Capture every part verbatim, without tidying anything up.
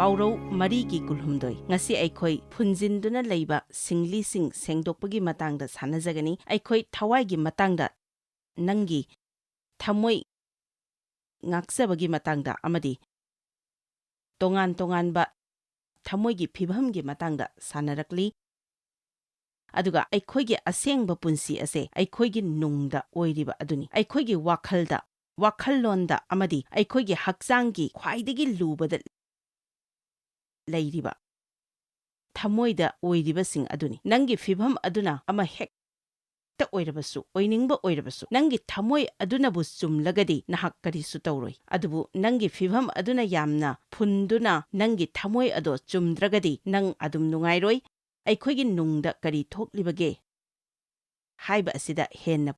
ꯄꯥꯎꯔꯧ ꯃꯔꯤꯒꯤ ꯀꯨꯟꯍꯨꯝꯗꯣꯏ꯫ ꯉꯁꯤ ꯑꯩꯈꯣꯏ ꯐꯨꯟꯖꯤꯟꯗꯨꯅ ꯂꯩꯕ ꯁꯤꯡꯂꯤꯁꯤꯡ ꯁꯦꯡꯗꯣꯛꯄꯒꯤ ꯃꯇꯥꯡꯗ ꯁꯥꯟꯅꯖꯒꯅꯤ꯫ ꯑꯩꯈꯣꯏ ꯊꯋꯥꯏꯒꯤ ꯃꯇꯥꯡꯗ, ꯅꯪꯒꯤ ꯊꯃꯣꯏ ꯉꯥꯛꯆꯕꯒꯤ ꯃꯇꯥꯡꯗ ꯑꯃꯗꯤ ꯇꯣꯉꯥꯟ ꯇꯣꯉꯥꯟꯕ ꯊꯃꯣꯏꯒꯤ ꯐꯤꯚꯝꯒꯤ ꯃꯇꯥꯡꯗ ꯁꯥꯟꯅꯔꯛꯂꯤ꯫ ꯑꯗꯨꯒ ꯑꯩꯈꯣꯏꯒꯤ ꯑꯁꯦꯡꯕ ꯄꯨꯟꯁꯤ ꯑꯁꯦ ꯑꯩꯈꯣꯏꯒꯤ ꯅꯨꯡꯗ ꯑꯣꯏꯔꯤꯕ ꯑꯗꯨꯅꯤ꯫ ꯑꯩꯈꯣꯏꯒꯤ ꯋꯥꯈꯜꯗ, ꯋꯥꯈꯜꯂꯣꯟꯗ ꯑꯃꯗꯤ ꯑꯩꯈꯣꯏꯒꯤ ꯍꯛꯆꯥꯡꯒꯤ ꯈ꯭ꯋꯥꯏꯗꯒꯤ ꯂꯨꯕꯗ ꯂꯩꯔꯤꯕ ꯊꯃꯣꯏꯗ ꯑꯣꯏꯔꯤꯕꯁꯤꯡ ꯑꯗꯨꯅꯤ꯫ ꯅꯪꯒꯤ ꯐꯤꯚꯝ ꯑꯗꯨꯅ ꯑꯃ ꯍꯦꯛꯇ ꯑꯣꯏꯔꯕꯁꯨ, ꯑꯣꯏꯅꯤꯡꯕ ꯑꯣꯏꯔꯕꯁꯨ, ꯅꯪꯒꯤ ꯊꯃꯣꯏ ꯑꯗꯨꯅꯕꯨ ꯆꯨꯝꯂꯒꯗꯤ ꯅꯍꯥꯛ ꯀꯔꯤꯁꯨ ꯇꯧꯔꯣꯏ꯫ ꯑꯗꯨꯕꯨ ꯅꯪꯒꯤ ꯐꯤꯚꯝ ꯑꯗꯨꯅ ꯌꯥꯝꯅ ꯐꯨꯟꯗꯨꯅ ꯅꯪꯒꯤ ꯊꯃꯣꯏ ꯑꯗꯣ ꯆꯨꯝꯗ꯭ꯔꯒꯗꯤ ꯅꯪ ꯑꯗꯨꯝ ꯅꯨꯡꯉꯥꯏꯔꯣꯏ꯫ ꯑꯩꯈꯣꯏꯒꯤ ꯅꯨꯡꯗ ꯀꯔꯤ ꯊꯣꯛꯂꯤꯕꯒꯦ ꯍꯥꯏꯕ ꯑꯁꯤꯗ ꯍꯦꯟꯅ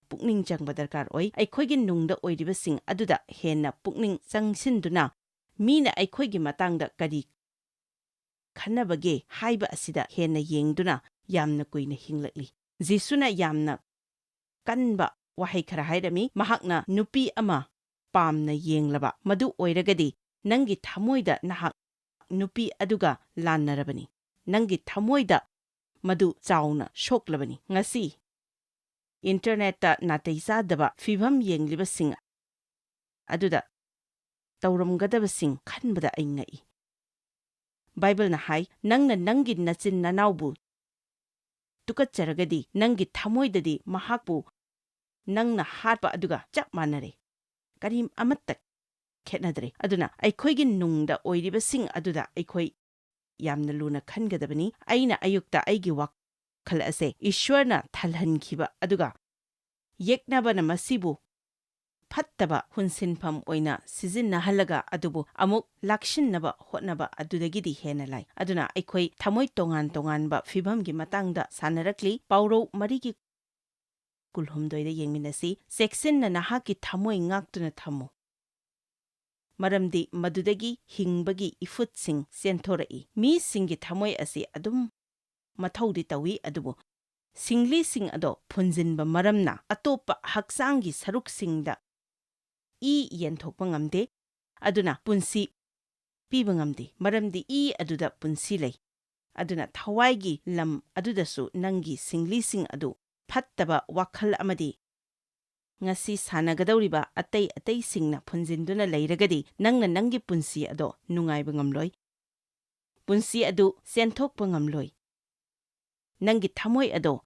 ꯄꯨꯛꯅꯤꯡ ꯆꯪꯕ ꯗꯔꯀꯥꯔ ꯑꯣꯏ꯫ ꯑꯩꯈꯣꯏꯒꯤ ꯅꯨꯡꯗ ꯑꯣꯏꯔꯤꯕꯁꯤꯡ ꯑꯗꯨꯗ ꯍꯦꯟꯅ ꯄꯨꯛꯅꯤꯡ ꯆꯪꯁꯤꯟꯗꯨꯅ ꯃꯤꯅ ꯑꯩꯈꯣꯏꯒꯤ ꯃꯇꯥꯡꯗ ꯀꯔꯤ ꯈꯟꯅꯕꯒꯦ ꯍꯥꯏꯕ ꯑꯁꯤꯗ ꯍꯦꯟꯅ ꯌꯦꯡꯗꯨꯅ ꯌꯥꯝꯅ ꯀꯨꯏꯅ ꯍꯤꯡꯂꯛꯂꯤ꯫ ꯖꯤꯁꯨꯅ ꯌꯥꯝꯅ ꯀꯟꯕ ꯋꯥꯍꯩ ꯈꯔ ꯍꯥꯏꯔꯝꯃꯤ꯫ ꯃꯍꯥꯛꯅ ꯅꯨꯄꯤ ꯑꯃ ꯄꯥꯝꯅ ꯌꯦꯡꯂꯕ, ꯃꯗꯨ ꯑꯣꯏꯔꯒꯗꯤ ꯅꯪꯒꯤ ꯊꯃꯣꯏꯗ ꯅꯍꯥꯛ ꯅꯨꯄꯤ ꯑꯗꯨꯒ ꯂꯥꯟꯅꯔꯕꯅꯤ꯫ ꯅꯪꯒꯤ ꯊꯃꯣꯏꯗ ꯃꯗꯨ ꯆꯥꯎꯅ ꯁꯣꯛꯂꯕꯅꯤ꯫ ꯉꯁꯤ ꯏꯟꯇꯔꯅꯦꯠꯇ ꯅꯥꯇꯩ ꯆꯥꯗꯕ ꯐꯤꯚꯝ ꯌꯦꯡꯂꯤꯕꯁꯤꯡ ꯑꯗꯨꯗ ꯇꯧꯔꯝꯒꯗꯕꯁꯤꯡ ꯈꯟꯕꯗ ꯑꯩ ꯉꯛꯏ꯫ ꯕꯥꯏꯕꯜꯅ ꯍꯥꯏ, "ꯅꯪꯅ ꯅꯪꯒꯤ ꯅꯆꯤꯟ ꯅꯅꯥꯎꯕꯨ ꯇꯨꯀꯠꯆꯔꯒꯗꯤ, ꯅꯪꯒꯤ ꯊꯃꯣꯏꯗꯗꯤ ꯃꯍꯥꯛꯄꯨ ꯅꯪꯅ ꯍꯥꯠꯄ ꯑꯗꯨꯒ ꯆꯞ ꯃꯥꯟꯅꯔꯦ꯫ ꯀꯔꯤ ꯑꯃꯠꯇ ꯈꯦꯠꯅꯗ꯭ꯔꯦ꯫" ꯑꯗꯨꯅ ꯑꯩꯈꯣꯏꯒꯤ ꯅꯨꯡꯗ ꯑꯣꯏꯔꯤꯕꯁꯤꯡ ꯑꯗꯨꯗ ꯑꯩꯈꯣꯏ ꯌꯥꯝꯅ ꯂꯨꯅ ꯈꯟꯒꯗꯕꯅꯤ꯫ ꯑꯩꯅ ꯑꯌꯨꯛꯇ ꯑꯩꯒꯤ ꯋꯥꯈꯜ ꯑꯁꯦ ꯏꯁ꯭ꯋꯔꯅ ꯊꯜꯍꯟꯈꯤꯕ ꯑꯗꯨꯒ ꯌꯦꯛꯅꯕꯅ ꯃꯁꯤꯕꯨ ꯐꯠꯇꯕ ꯍꯨꯟꯁꯤꯟꯐꯝ ꯑꯣꯏꯅ ꯁꯤꯖꯤꯟꯅꯍꯜꯂꯒ ꯑꯗꯨꯕꯨ ꯑꯃꯨꯛ ꯂꯥꯛꯁꯤꯟꯅꯕ ꯍꯣꯠꯅꯕ ꯑꯗꯨꯗꯒꯤꯗꯤ ꯍꯦꯟꯅ ꯂꯥꯏ꯫ ꯑꯗꯨꯅ ꯑꯩꯈꯣꯏ ꯊꯃꯣꯏ ꯇꯣꯉꯥꯟ ꯇꯣꯉꯥꯟꯕ ꯐꯤꯚꯝꯒꯤ ꯃꯇꯥꯡꯗ ꯁꯥꯟꯅꯔꯛꯂꯤ꯫ ꯄꯥꯎꯔꯧ ꯃꯔꯤꯒꯤ ꯀꯨꯟꯍꯨꯝꯗꯣꯏꯗ ꯌꯦꯡꯃꯤꯟꯅꯁꯤ꯫ "ꯆꯦꯛꯁꯤꯟꯅ ꯅꯍꯥꯛꯀꯤ ꯊꯃꯣꯏ ꯉꯥꯛꯇꯨꯅ ꯊꯝꯃꯨ, ꯃꯔꯝꯗꯤ ꯃꯗꯨꯗꯒꯤ ꯍꯤꯡꯕꯒꯤ ꯏꯐꯨꯠꯁꯤꯡ ꯆꯦꯟꯊꯣꯔꯛꯏ꯫" ꯃꯤꯁꯤꯡꯒꯤ ꯊꯃꯣꯏ ꯑꯁꯤ ꯑꯗꯨꯝ ꯃꯊꯧꯗꯤ ꯇꯧꯏ, ꯑꯗꯨꯕꯨ ꯁꯤꯡꯂꯤꯁꯤꯡ ꯑꯗꯣ ꯐꯨꯟꯖꯤꯟꯕ ꯃꯔꯝꯅ ꯑꯇꯣꯞꯄ ꯍꯛꯆꯥꯡꯒꯤ ꯁꯔꯨꯛꯁꯤꯡꯗ ꯏ ꯌꯦꯟꯊꯣꯛꯄ ꯉꯝꯗꯦ꯫ ꯑꯗꯨꯅ ꯄꯨꯟꯁꯤ ꯄꯤꯕ ꯉꯝꯗꯦ, ꯃꯔꯝꯗꯤ ꯏ ꯑꯗꯨꯗ ꯄꯨꯟꯁꯤ ꯂꯩ꯫ ꯑꯗꯨꯅ ꯊꯋꯥꯏꯒꯤ ꯂꯝ ꯑꯗꯨꯗꯁꯨ ꯅꯪꯒꯤ ꯁꯤꯡꯂꯤꯁꯤꯡ ꯑꯗꯨ ꯐꯠꯇꯕ ꯋꯥꯈꯜ ꯑꯃꯗꯤ ꯉꯁꯤ ꯁꯥꯟꯅꯒꯗꯧꯔꯤꯕ ꯑꯇꯩ ꯑꯇꯩꯁꯤꯡꯅ ꯐꯨꯟꯖꯤꯟꯗꯨꯅ ꯂꯩꯔꯒꯗꯤ, ꯅꯪꯅ ꯅꯪꯒꯤ ꯄꯨꯟꯁꯤ ꯑꯗꯣ ꯅꯨꯡꯉꯥꯏꯕ ꯉꯝꯂꯣꯏ꯫ ꯄꯨꯟꯁꯤ ꯑꯗꯨ ꯆꯦꯟꯊꯣꯛꯄ ꯉꯝꯂꯣꯏ꯫ ꯅꯪꯒꯤ ꯊꯃꯣꯏ ꯑꯗꯣ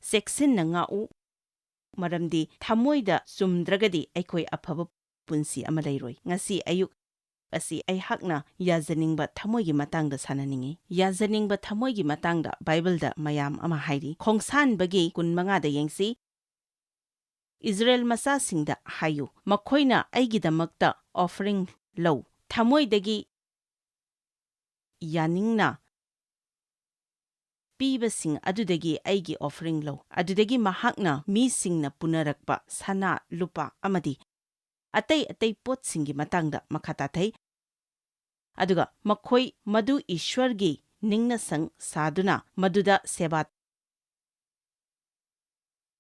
ꯆꯦꯛꯁꯤꯟꯅ ꯉꯥꯛꯎ, ꯃꯔꯝꯗꯤ ꯊꯃꯣꯏꯗ ꯆꯨꯝꯗ꯭ꯔꯒꯗꯤ ꯑꯩꯈꯣꯏ ꯑꯐꯕ ꯄꯨꯟꯁꯤ ꯑꯃ ꯂꯩꯔꯣꯏ꯫ ꯉꯁꯤ ꯑꯌꯨꯛ ꯑꯁꯤ ꯑꯩꯍꯥꯛꯅ ꯌꯥꯖꯅꯤꯡꯕ ꯊꯃꯣꯏꯒꯤ ꯃꯇꯥꯡꯗ ꯁꯥꯟꯅꯅꯤꯡꯏ꯫ ꯌꯥꯖꯅꯤꯡꯕ ꯊꯃꯣꯏꯒꯤ ꯃꯇꯥꯡꯗ ꯕꯥꯏꯕꯜꯗ ꯃꯌꯥꯝ ꯑꯃ ꯍꯥꯏꯔꯤ꯫ ꯈꯣꯡꯁꯥꯟꯕꯒꯤ ꯀꯨꯟꯃꯉꯥꯗ ꯌꯦꯡꯁꯤ꯫ "ꯏꯁꯔꯥꯌꯦꯜ ꯃꯆꯥꯁꯤꯡꯗ ꯍꯥꯏꯌꯨ, ꯃꯈꯣꯏꯅ ꯑꯩꯒꯤꯗꯃꯛꯇ offering ꯂꯧ, ꯊꯃꯣꯏꯗꯒꯤ ꯌꯥꯅꯤꯡꯅ ꯄꯤꯕꯁꯤꯡ ꯑꯗꯨꯗꯒꯤ ꯑꯩꯒꯤ offering ꯂꯧ"꯫ ꯑꯗꯨꯗꯒꯤ ꯃꯍꯥꯛꯅ ꯃꯤꯁꯤꯡꯅ ꯄꯨꯅꯔꯛꯄ ꯁꯅꯥ, ꯂꯨꯄꯥ ꯑꯃꯗꯤ ꯑꯇꯩ ꯑꯇꯩ ꯄꯣꯠꯁꯤꯡꯒꯤ ꯃꯇꯥꯡꯗ ꯃꯈꯥ ꯇꯥꯊꯩ꯫ ꯑꯗꯨꯒ ꯃꯈꯣꯏ ꯃꯗꯨ ꯏꯁ꯭ꯋꯔꯒꯤ ꯅꯤꯡꯅꯁꯪ ꯁꯥꯗꯨꯅ ꯃꯗꯨꯗ ꯁꯦꯕꯥ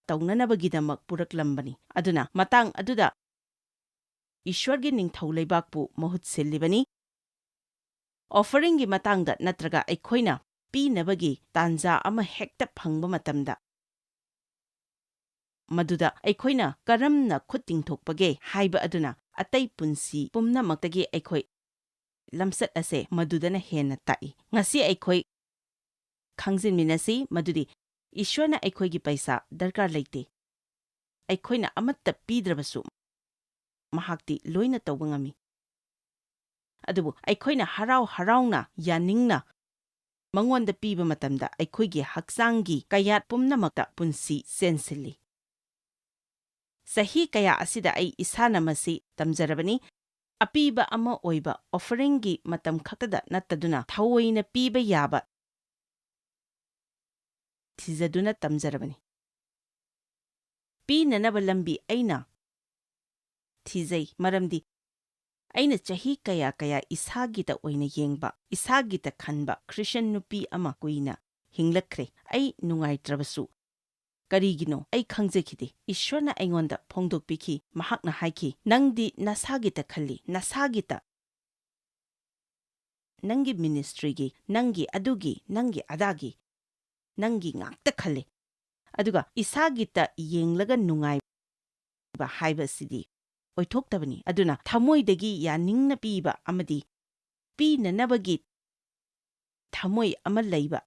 ꯇꯧꯅꯅꯕꯒꯤꯗꯃꯛ ꯄꯨꯔꯛꯂꯝꯕꯅꯤ꯫ ꯑꯗꯨꯅ ꯃꯇꯥꯡ ꯑꯗꯨꯗ ꯏꯁ꯭ꯋꯔꯒꯤ ꯅꯤꯡꯊꯧ ꯂꯩꯕꯥꯛꯄꯨ ꯃꯍꯨꯠ ꯁꯤꯜꯂꯤꯕꯅꯤ꯫ Offeringꯒꯤ ꯃꯇꯥꯡꯗ ꯅꯠꯇ꯭ꯔꯒ ꯑꯩꯈꯣꯏꯅ ꯄꯤꯅꯕꯒꯤ ꯇꯥꯟꯖꯥ ꯑꯃ ꯍꯦꯛꯇ ꯐꯪꯕ ꯃꯇꯝꯗ, ꯃꯗꯨꯗ ꯑꯩꯈꯣꯏꯅ ꯀꯔꯝꯅ ꯈꯨꯠ ꯇꯤꯡꯊꯣꯛꯄꯒꯦ ꯍꯥꯏꯕ ꯑꯗꯨꯅ ꯑꯇꯩ ꯄꯨꯟꯁꯤ ꯄꯨꯝꯅꯃꯛꯇꯒꯤ ꯑꯩꯈꯣꯏ ꯂꯝꯆꯠ ꯑꯁꯦ ꯃꯗꯨꯗꯅ ꯍꯦꯟꯅ ꯇꯥꯛꯏ꯫ ꯉꯁꯤ ꯑꯩꯈꯣꯏ ꯈꯪꯖꯤꯟꯃꯤꯟꯅꯁꯤ ꯃꯗꯨꯗꯤ ꯏꯁ꯭ꯋꯔꯅ ꯑꯩꯈꯣꯏꯒꯤ ꯄꯩꯁꯥ ꯗꯔꯀꯥꯔ ꯂꯩꯇꯦ꯫ ꯑꯩꯈꯣꯏꯅ ꯑꯃꯠꯇ ꯄꯤꯗ꯭ꯔꯕꯁꯨ, ꯃꯍꯥꯛꯇꯤ ꯂꯣꯏꯅ ꯇꯧꯕ ꯉꯝꯃꯤ꯫ ꯑꯗꯨꯕꯨ ꯑꯩꯈꯣꯏꯅ ꯍꯔꯥꯎ ꯍꯔꯥꯎꯅ, ꯌꯥꯅꯤꯡꯅ ꯃꯉꯣꯟꯗ ꯄꯤꯕ ꯃꯇꯝꯗ, ꯑꯩꯈꯣꯏꯒꯤ ꯍꯛꯆꯥꯡꯒꯤ ꯀꯌꯥꯠ ꯄꯨꯝꯅꯃꯛꯇ ꯄꯨꯟꯁꯤ ꯆꯦꯟꯁꯤꯜꯂꯤ꯫ ꯆꯍꯤ ꯀꯌꯥ ꯑꯁꯤꯗ ꯑꯩ ꯏꯁꯥꯅ ꯃꯁꯤ ꯇꯝꯖꯔꯕꯅꯤ꯫ ꯑꯄꯤꯕ ꯑꯃ ꯑꯣꯏꯕ offeringꯒꯤ ꯃꯇꯝ ꯈꯛꯇꯗ ꯅꯠꯇꯗꯨꯅ, ꯊꯑꯣꯏꯅ ꯄꯤꯕ ꯌꯥꯕ ꯊꯤꯖꯗꯨꯅ ꯇꯝꯖꯔꯕꯅꯤ꯫ ꯄꯤꯅꯅꯕ ꯂꯝꯕꯤ ꯑꯩꯅ ꯊꯤꯖꯩ, ꯃꯔꯝꯗꯤ ꯑꯩꯅ ꯆꯍꯤ ꯀꯌꯥ ꯀꯌꯥ ꯏꯁꯥꯒꯤꯇ ꯑꯣꯏꯅ ꯌꯦꯡꯕ, ꯏꯁꯥꯒꯤꯇ ꯈꯟꯕ ꯈ꯭ꯔꯤꯁꯇꯤꯌꯥꯟ ꯅꯨꯄꯤ ꯑꯃ ꯀꯨꯏꯅ ꯍꯤꯡꯂꯛꯈ꯭ꯔꯦ꯫ ꯑꯩ ꯅꯨꯡꯉꯥꯏꯇ꯭ꯔꯕꯁꯨ, ꯀꯔꯤꯒꯤꯅꯣ ꯑꯩ ꯈꯪꯖꯈꯤꯗꯦ꯫ ꯏꯁ꯭ꯋꯔꯅ ꯑꯩꯉꯣꯟꯗ ꯐꯣꯡꯗꯣꯛꯄꯤꯈꯤ꯫ ꯃꯍꯥꯛꯅ ꯍꯥꯏꯈꯤ, "ꯅꯪꯗꯤ ꯅꯁꯥꯒꯤꯇ ꯈꯜꯂꯤ, ꯅꯁꯥꯒꯤꯇ ꯅꯪꯒꯤ ministryꯒꯤ, ꯅꯪꯒꯤ ꯑꯗꯨꯒꯤ, ꯅꯪꯒꯤ ꯑꯗꯥꯒꯤ, ꯅꯪꯒꯤ ꯉꯥꯛꯇ ꯈꯜꯂꯤ꯫ ꯑꯗꯨꯒ ꯏꯁꯥꯒꯤꯇ ꯌꯦꯡꯂꯒ ꯅꯨꯡꯉꯥꯏꯕ ꯍꯥꯏꯕꯁꯤꯗꯤ ꯑꯣꯏꯊꯣꯛꯇꯕꯅꯤ꯫ ꯑꯗꯨꯅ ꯊꯃꯣꯏꯗꯒꯤ ꯌꯥꯅꯤꯡꯅ ꯄꯤꯕ ꯑꯃꯗꯤ ꯄꯤꯅꯅꯕꯒꯤ ꯊꯃꯣꯏ ꯑꯃ ꯂꯩꯕ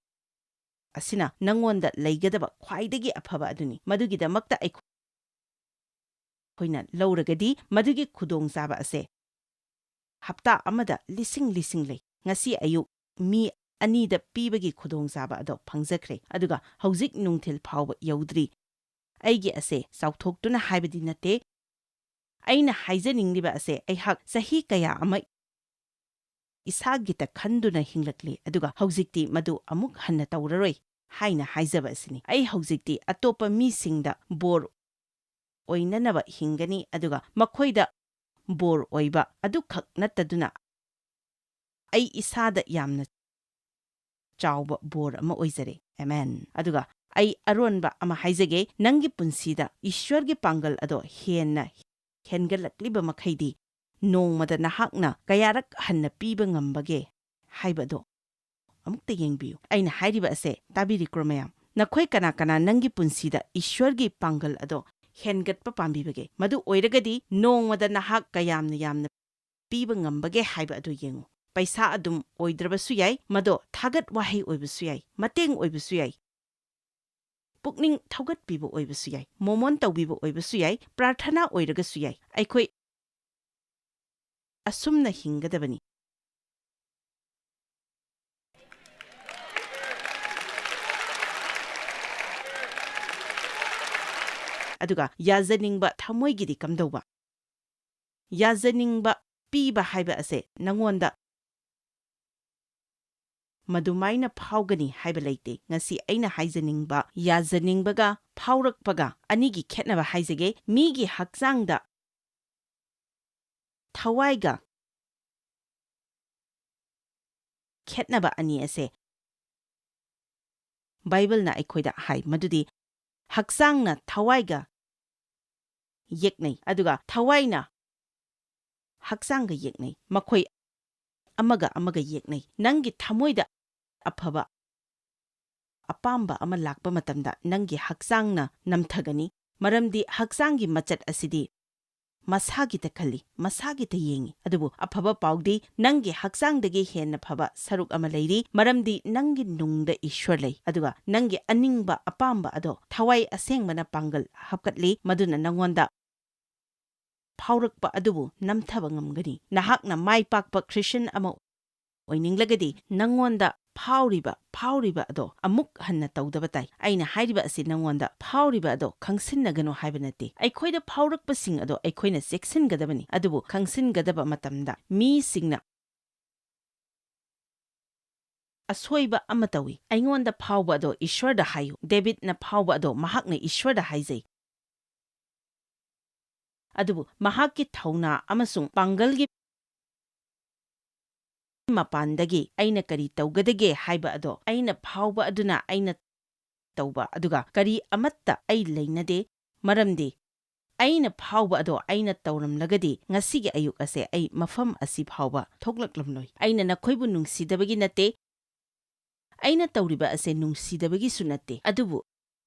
ꯑꯁꯤꯅ ꯅꯉꯣꯟꯗ ꯂꯩꯒꯗꯕ ꯈ꯭ꯋꯥꯏꯗꯒꯤ ꯑꯐꯕ ꯑꯗꯨꯅꯤ꯫ ꯃꯗꯨꯒꯤꯗꯃꯛꯇ ꯑꯩꯈꯣꯏꯅ ꯂꯧꯔꯒꯗꯤ ꯃꯗꯨꯒꯤ ꯈꯨꯗꯣꯡꯆꯥꯕ ꯑꯁꯦ ꯍꯞꯇꯥ ꯑꯃꯗ ꯂꯤꯁꯤꯡ ꯂꯤꯁꯤꯡ ꯂꯩ꯫ ꯉꯁꯤ ꯑꯌꯨꯛ ꯃꯤ ꯑꯅꯤꯗ ꯄꯤꯕꯒꯤ ꯈꯨꯗꯣꯡꯆꯥꯕ ꯑꯗꯣ ꯐꯪꯖꯈ꯭ꯔꯦ, ꯑꯗꯨꯒ ꯍꯧꯖꯤꯛ ꯅꯨꯡꯊꯤꯜ ꯐꯥꯎꯕ ꯌꯧꯗ꯭ꯔꯤ꯫ ꯑꯩꯒꯤ ꯑꯁꯦ ꯆꯥꯎꯊꯣꯛꯇꯨꯅ ꯍꯥꯏꯕꯗꯤ ꯅꯠꯇꯦ꯫ ꯑꯩꯅ ꯍꯥꯏꯖꯅꯤꯡꯂꯤꯕ ꯑꯁꯦ, ꯑꯩꯍꯥꯛ ꯆꯍꯤ ꯀꯌꯥ ꯑꯃ ꯏꯁꯥꯒꯤꯇ ꯈꯟꯗꯨꯅ ꯍꯤꯡꯂꯛꯂꯤ, ꯑꯗꯨꯒ ꯍꯧꯖꯤꯛꯇꯤ ꯃꯗꯨ ꯑꯃꯨꯛ ꯍꯟꯅ ꯇꯧꯔꯔꯣꯏ ꯍꯥꯏꯅ ꯍꯥꯏꯖꯕ ꯑꯁꯤꯅꯤ꯫ ꯑꯩ ꯍꯧꯖꯤꯛꯇꯤ ꯑꯇꯣꯞꯄ ꯃꯤꯁꯤꯡꯗ ꯕꯣꯔ ꯑꯣꯏꯅꯅꯕ ꯍꯤꯡꯒꯅꯤ, ꯑꯗꯨꯒ ꯃꯈꯣꯏꯗ ꯕꯣꯔ ꯑꯣꯏꯕ ꯑꯗꯨꯈꯛ ꯅꯠꯇꯗꯨꯅ ꯑꯩ ꯏꯁꯥꯗ ꯌꯥꯝꯅ ꯆꯥꯎꯕ ꯕꯣꯔ ꯑꯃ ꯑꯣꯏꯖꯔꯦ꯫ ꯑꯃꯦꯟ꯫ ꯑꯗꯨꯒ ꯑꯩ ꯑꯔꯣꯟꯕ ꯑꯃ ꯍꯥꯏꯖꯒꯦ, ꯅꯪꯒꯤ ꯄꯨꯟꯁꯤꯗ ꯏꯁ꯭ꯋꯔꯒꯤ ꯄꯥꯡꯒꯜ ꯑꯗꯣ ꯍꯦꯟꯅ ꯍꯦꯟꯒꯠꯂꯛꯂꯤꯕ ꯃꯈꯩꯗꯤ, ꯅꯣꯡꯃꯗ ꯅꯍꯥꯛꯅ ꯀꯌꯥꯔꯛ ꯍꯟꯅ ꯄꯤꯕ ꯉꯝꯕꯒꯦ ꯍꯥꯏꯕꯗꯣ ꯑꯃꯨꯛꯇ ꯌꯦꯡꯕꯤꯌꯨ꯫ ꯑꯩꯅ ꯍꯥꯏꯔꯤꯕ ꯑꯁꯦ ꯇꯥꯕꯤꯔꯤꯀ꯭ꯔꯣ ꯃꯌꯥꯝ? ꯅꯈꯣꯏ ꯀꯅꯥ ꯀꯅꯥ ꯅꯪꯒꯤ ꯄꯨꯟꯁꯤꯗ ꯏꯁ꯭ꯋꯔꯒꯤ ꯄꯥꯡꯒꯜ ꯑꯗꯣ ꯍꯦꯟꯒꯠꯄ ꯄꯥꯝꯕꯤꯕꯒꯦ? ꯃꯗꯨ ꯑꯣꯏꯔꯒꯗꯤ ꯅꯣꯡꯃꯗ ꯅꯍꯥꯛ ꯀꯌꯥꯝꯅ ꯌꯥꯝꯅ ꯄꯤꯕ ꯉꯝꯕꯒꯦ ꯍꯥꯏꯕ ꯑꯗꯨ ꯌꯦꯡꯉꯨ꯫ ꯄꯩꯁꯥ ꯑꯗꯨꯝ ꯑꯣꯏꯗ꯭ꯔꯕꯁꯨ ꯌꯥꯏ, ꯃꯗꯣ ꯊꯥꯒꯠ ꯋꯥꯍꯩ ꯑꯣꯏꯕꯁꯨ ꯌꯥꯏ, ꯃꯇꯦꯡ ꯑꯣꯏꯕꯁꯨ ꯌꯥꯏ, ꯄꯨꯛꯅꯤꯡ ꯊꯧꯒꯠꯄꯤꯕ ꯑꯣꯏꯕꯁꯨ ꯌꯥꯏ, ꯃꯣꯃꯣꯟ ꯇꯧꯕꯤꯕ ꯑꯣꯏꯕꯁꯨ ꯌꯥꯏ, ꯄ꯭ꯔꯥꯔꯊꯅꯥ ꯑꯣꯏꯔꯒꯁꯨ ꯌꯥꯏ꯫ ꯑꯩꯈꯣꯏ ꯑꯁꯨꯝꯅ ꯍꯤꯡꯒꯗꯕꯅꯤ꯫ ꯑꯗꯨꯒ ꯌꯥꯖꯅꯤꯡꯕ ꯊꯃꯣꯏꯒꯤꯗꯤ ꯀꯝꯗꯧꯕ? ꯌꯥꯖꯅꯤꯡꯕ ꯄꯤꯕ ꯍꯥꯏꯕ ꯑꯁꯦ ꯅꯉꯣꯟꯗ ꯃꯗꯨꯃꯥꯏꯅ ꯐꯥꯎꯒꯅꯤ ꯍꯥꯏꯕ ꯂꯩꯇꯦ꯫ ꯉꯁꯤ ꯑꯩꯅ ꯍꯥꯏꯖꯅꯤꯡꯕ, ꯌꯥꯖꯅꯤꯡꯕꯒ ꯐꯥꯎꯔꯛꯄꯒ ꯑꯅꯤꯒꯤ ꯈꯦꯠꯅꯕ ꯍꯥꯏꯖꯒꯦ꯫ ꯃꯤꯒꯤ ꯍꯛꯆꯥꯡꯗ ꯊꯋꯥꯏꯒ ꯈꯦꯠꯅꯕ ꯑꯅꯤ ꯑꯁꯦ ꯕꯥꯏꯕꯜꯅ ꯑꯩꯈꯣꯏꯗ ꯍꯥꯏ, ꯃꯗꯨꯗꯤ ꯍꯛꯆꯥꯡꯅ ꯊꯋꯥꯏꯒ ꯌꯦꯛꯅꯩ, ꯑꯗꯨꯒ ꯊꯋꯥꯏꯅ ꯍꯛꯆꯥꯡꯒ ꯌꯦꯛꯅꯩ꯫ ꯃꯈꯣꯏ ꯑꯃꯒ ꯑꯃꯒ ꯌꯦꯛꯅꯩ꯫ ꯅꯪꯒꯤ ꯊꯃꯣꯏꯗ ꯑꯐꯕ ꯑꯄꯥꯝꯕ ꯑꯃ ꯂꯥꯛꯄ ꯃꯇꯝꯗ ꯅꯪꯒꯤ ꯍꯛꯆꯥꯡꯅ ꯅꯝꯊꯒꯅꯤ, ꯃꯔꯝꯗꯤ ꯍꯛꯆꯥꯡꯒꯤ ꯃꯆꯠ ꯑꯁꯤꯗꯤ ꯃꯁꯥꯒꯤꯇ ꯈꯜꯂꯤ, ꯃꯁꯥꯒꯤꯇ ꯌꯦꯡꯏ꯫ ꯑꯗꯨꯕꯨ ꯑꯐꯕ ꯄꯥꯎꯗꯤ, ꯅꯪꯒꯤ ꯍꯛꯆꯥꯡꯗꯒꯤ ꯍꯦꯟꯅ ꯐꯕ ꯁꯔꯨꯛ ꯑꯃ ꯂꯩꯔꯤ, ꯃꯔꯝꯗꯤ ꯅꯪꯒꯤ ꯅꯨꯡꯗ ꯏꯁ꯭ꯋꯔ ꯂꯩ, ꯑꯗꯨꯒ ꯅꯪꯒꯤ ꯑꯅꯤꯡꯕ ꯑꯄꯥꯝꯕ ꯑꯗꯣ ꯊꯋꯥꯏ ꯑꯁꯦꯡꯕꯅ ꯄꯥꯡꯒꯜ ꯍꯥꯞꯀꯠꯂꯤ, ꯃꯗꯨꯅ ꯅꯉꯣꯟꯗ ꯐꯥꯎꯔꯛꯄ ꯑꯗꯨꯕꯨ ꯅꯝꯊꯕ ꯉꯝꯒꯅꯤ꯫ ꯅꯍꯥꯛꯅ ꯃꯥꯏ ꯄꯥꯛꯄ ꯈ꯭ꯔꯤꯁꯟ ꯑꯃ ꯑꯣꯏꯅꯤꯡꯂꯒꯗꯤ, ꯅꯉꯣꯟꯗ ꯐꯥꯎꯔꯤꯕ, ꯐꯥꯎꯔꯤꯕ ꯑꯗꯣ ꯑꯃꯨꯛ ꯍꯟꯅ ꯇꯧꯗꯕ ꯇꯥꯏ꯫ ꯑꯩꯅ ꯍꯥꯏꯔꯤꯕ ꯑꯁꯤ ꯅꯉꯣꯟꯗ ꯐꯥꯎꯔꯤꯕ ꯑꯗꯣ ꯈꯪꯁꯤꯟꯅꯒꯅꯨ ꯍꯥꯏꯕ ꯅꯠꯇꯦ꯫ ꯑꯩꯈꯣꯏꯗ ꯐꯥꯎꯔꯛꯄꯁꯤꯡ ꯑꯗꯣ ꯑꯩꯈꯣꯏꯅ ꯆꯦꯛꯁꯤꯟꯒꯗꯕꯅꯤ, ꯑꯗꯨꯕꯨ ꯈꯪꯁꯤꯟꯒꯗꯕ ꯃꯇꯝꯗ ꯃꯤꯁꯤꯡꯅ ꯑꯁꯣꯏꯕ ꯑꯃ ꯇꯧꯏ꯫ ꯑꯩꯉꯣꯟꯗ ꯐꯥꯎꯕ ꯑꯗꯣ ꯏꯁ꯭ꯋꯔꯗ ꯍꯥꯏꯌꯨ꯫ ꯗꯦꯕꯤꯗꯅ ꯐꯥꯎꯕ ꯑꯗꯣ ꯃꯍꯥꯛꯅ ꯏꯁ꯭ꯋꯔꯗ ꯍꯥꯏꯖꯩ꯫ ꯑꯗꯨꯕꯨ ꯃꯍꯥꯛꯀꯤ ꯊꯧꯅꯥ ꯑꯃꯁꯨꯡ ꯄꯥꯡꯒꯜꯒꯤ ꯃꯄꯥꯟꯗꯒꯤ ꯑꯩꯅ ꯀꯔꯤ ꯇꯧꯒꯗꯒꯦ ꯍꯥꯏꯕ ꯑꯗꯣ ꯑꯩꯅ ꯐꯥꯎꯕ ꯑꯗꯨꯅ ꯑꯩꯅ ꯇꯧꯕ, ꯑꯗꯨꯒ ꯀꯔꯤ ꯑꯃꯠꯇ ꯑꯩ ꯂꯩꯅꯗꯦ, ꯃꯔꯝꯗꯤ ꯑꯩꯅ ꯐꯥꯎꯕ ꯑꯗꯣ ꯑꯩꯅ ꯇꯧꯔꯝꯂꯒꯗꯤ ꯉꯁꯤꯒꯤ ꯑꯌꯨꯛ ꯑꯁꯦ ꯑꯩ ꯃꯐꯝ ꯑꯁꯤ ꯐꯥꯎꯕ ꯊꯣꯛꯂꯛꯂꯝꯂꯣꯏ꯫ ꯑꯩꯅ ꯅꯈꯣꯏꯕꯨ ꯅꯨꯡꯁꯤꯗꯕꯒꯤ ꯅꯠꯇꯦ, ꯑꯩꯅ ꯇꯧꯔꯤꯕ ꯑꯁꯦ ꯅꯨꯡꯁꯤꯗꯕꯒꯤꯁꯨ ꯅꯠꯇꯦ, ꯑꯗꯨꯕꯨ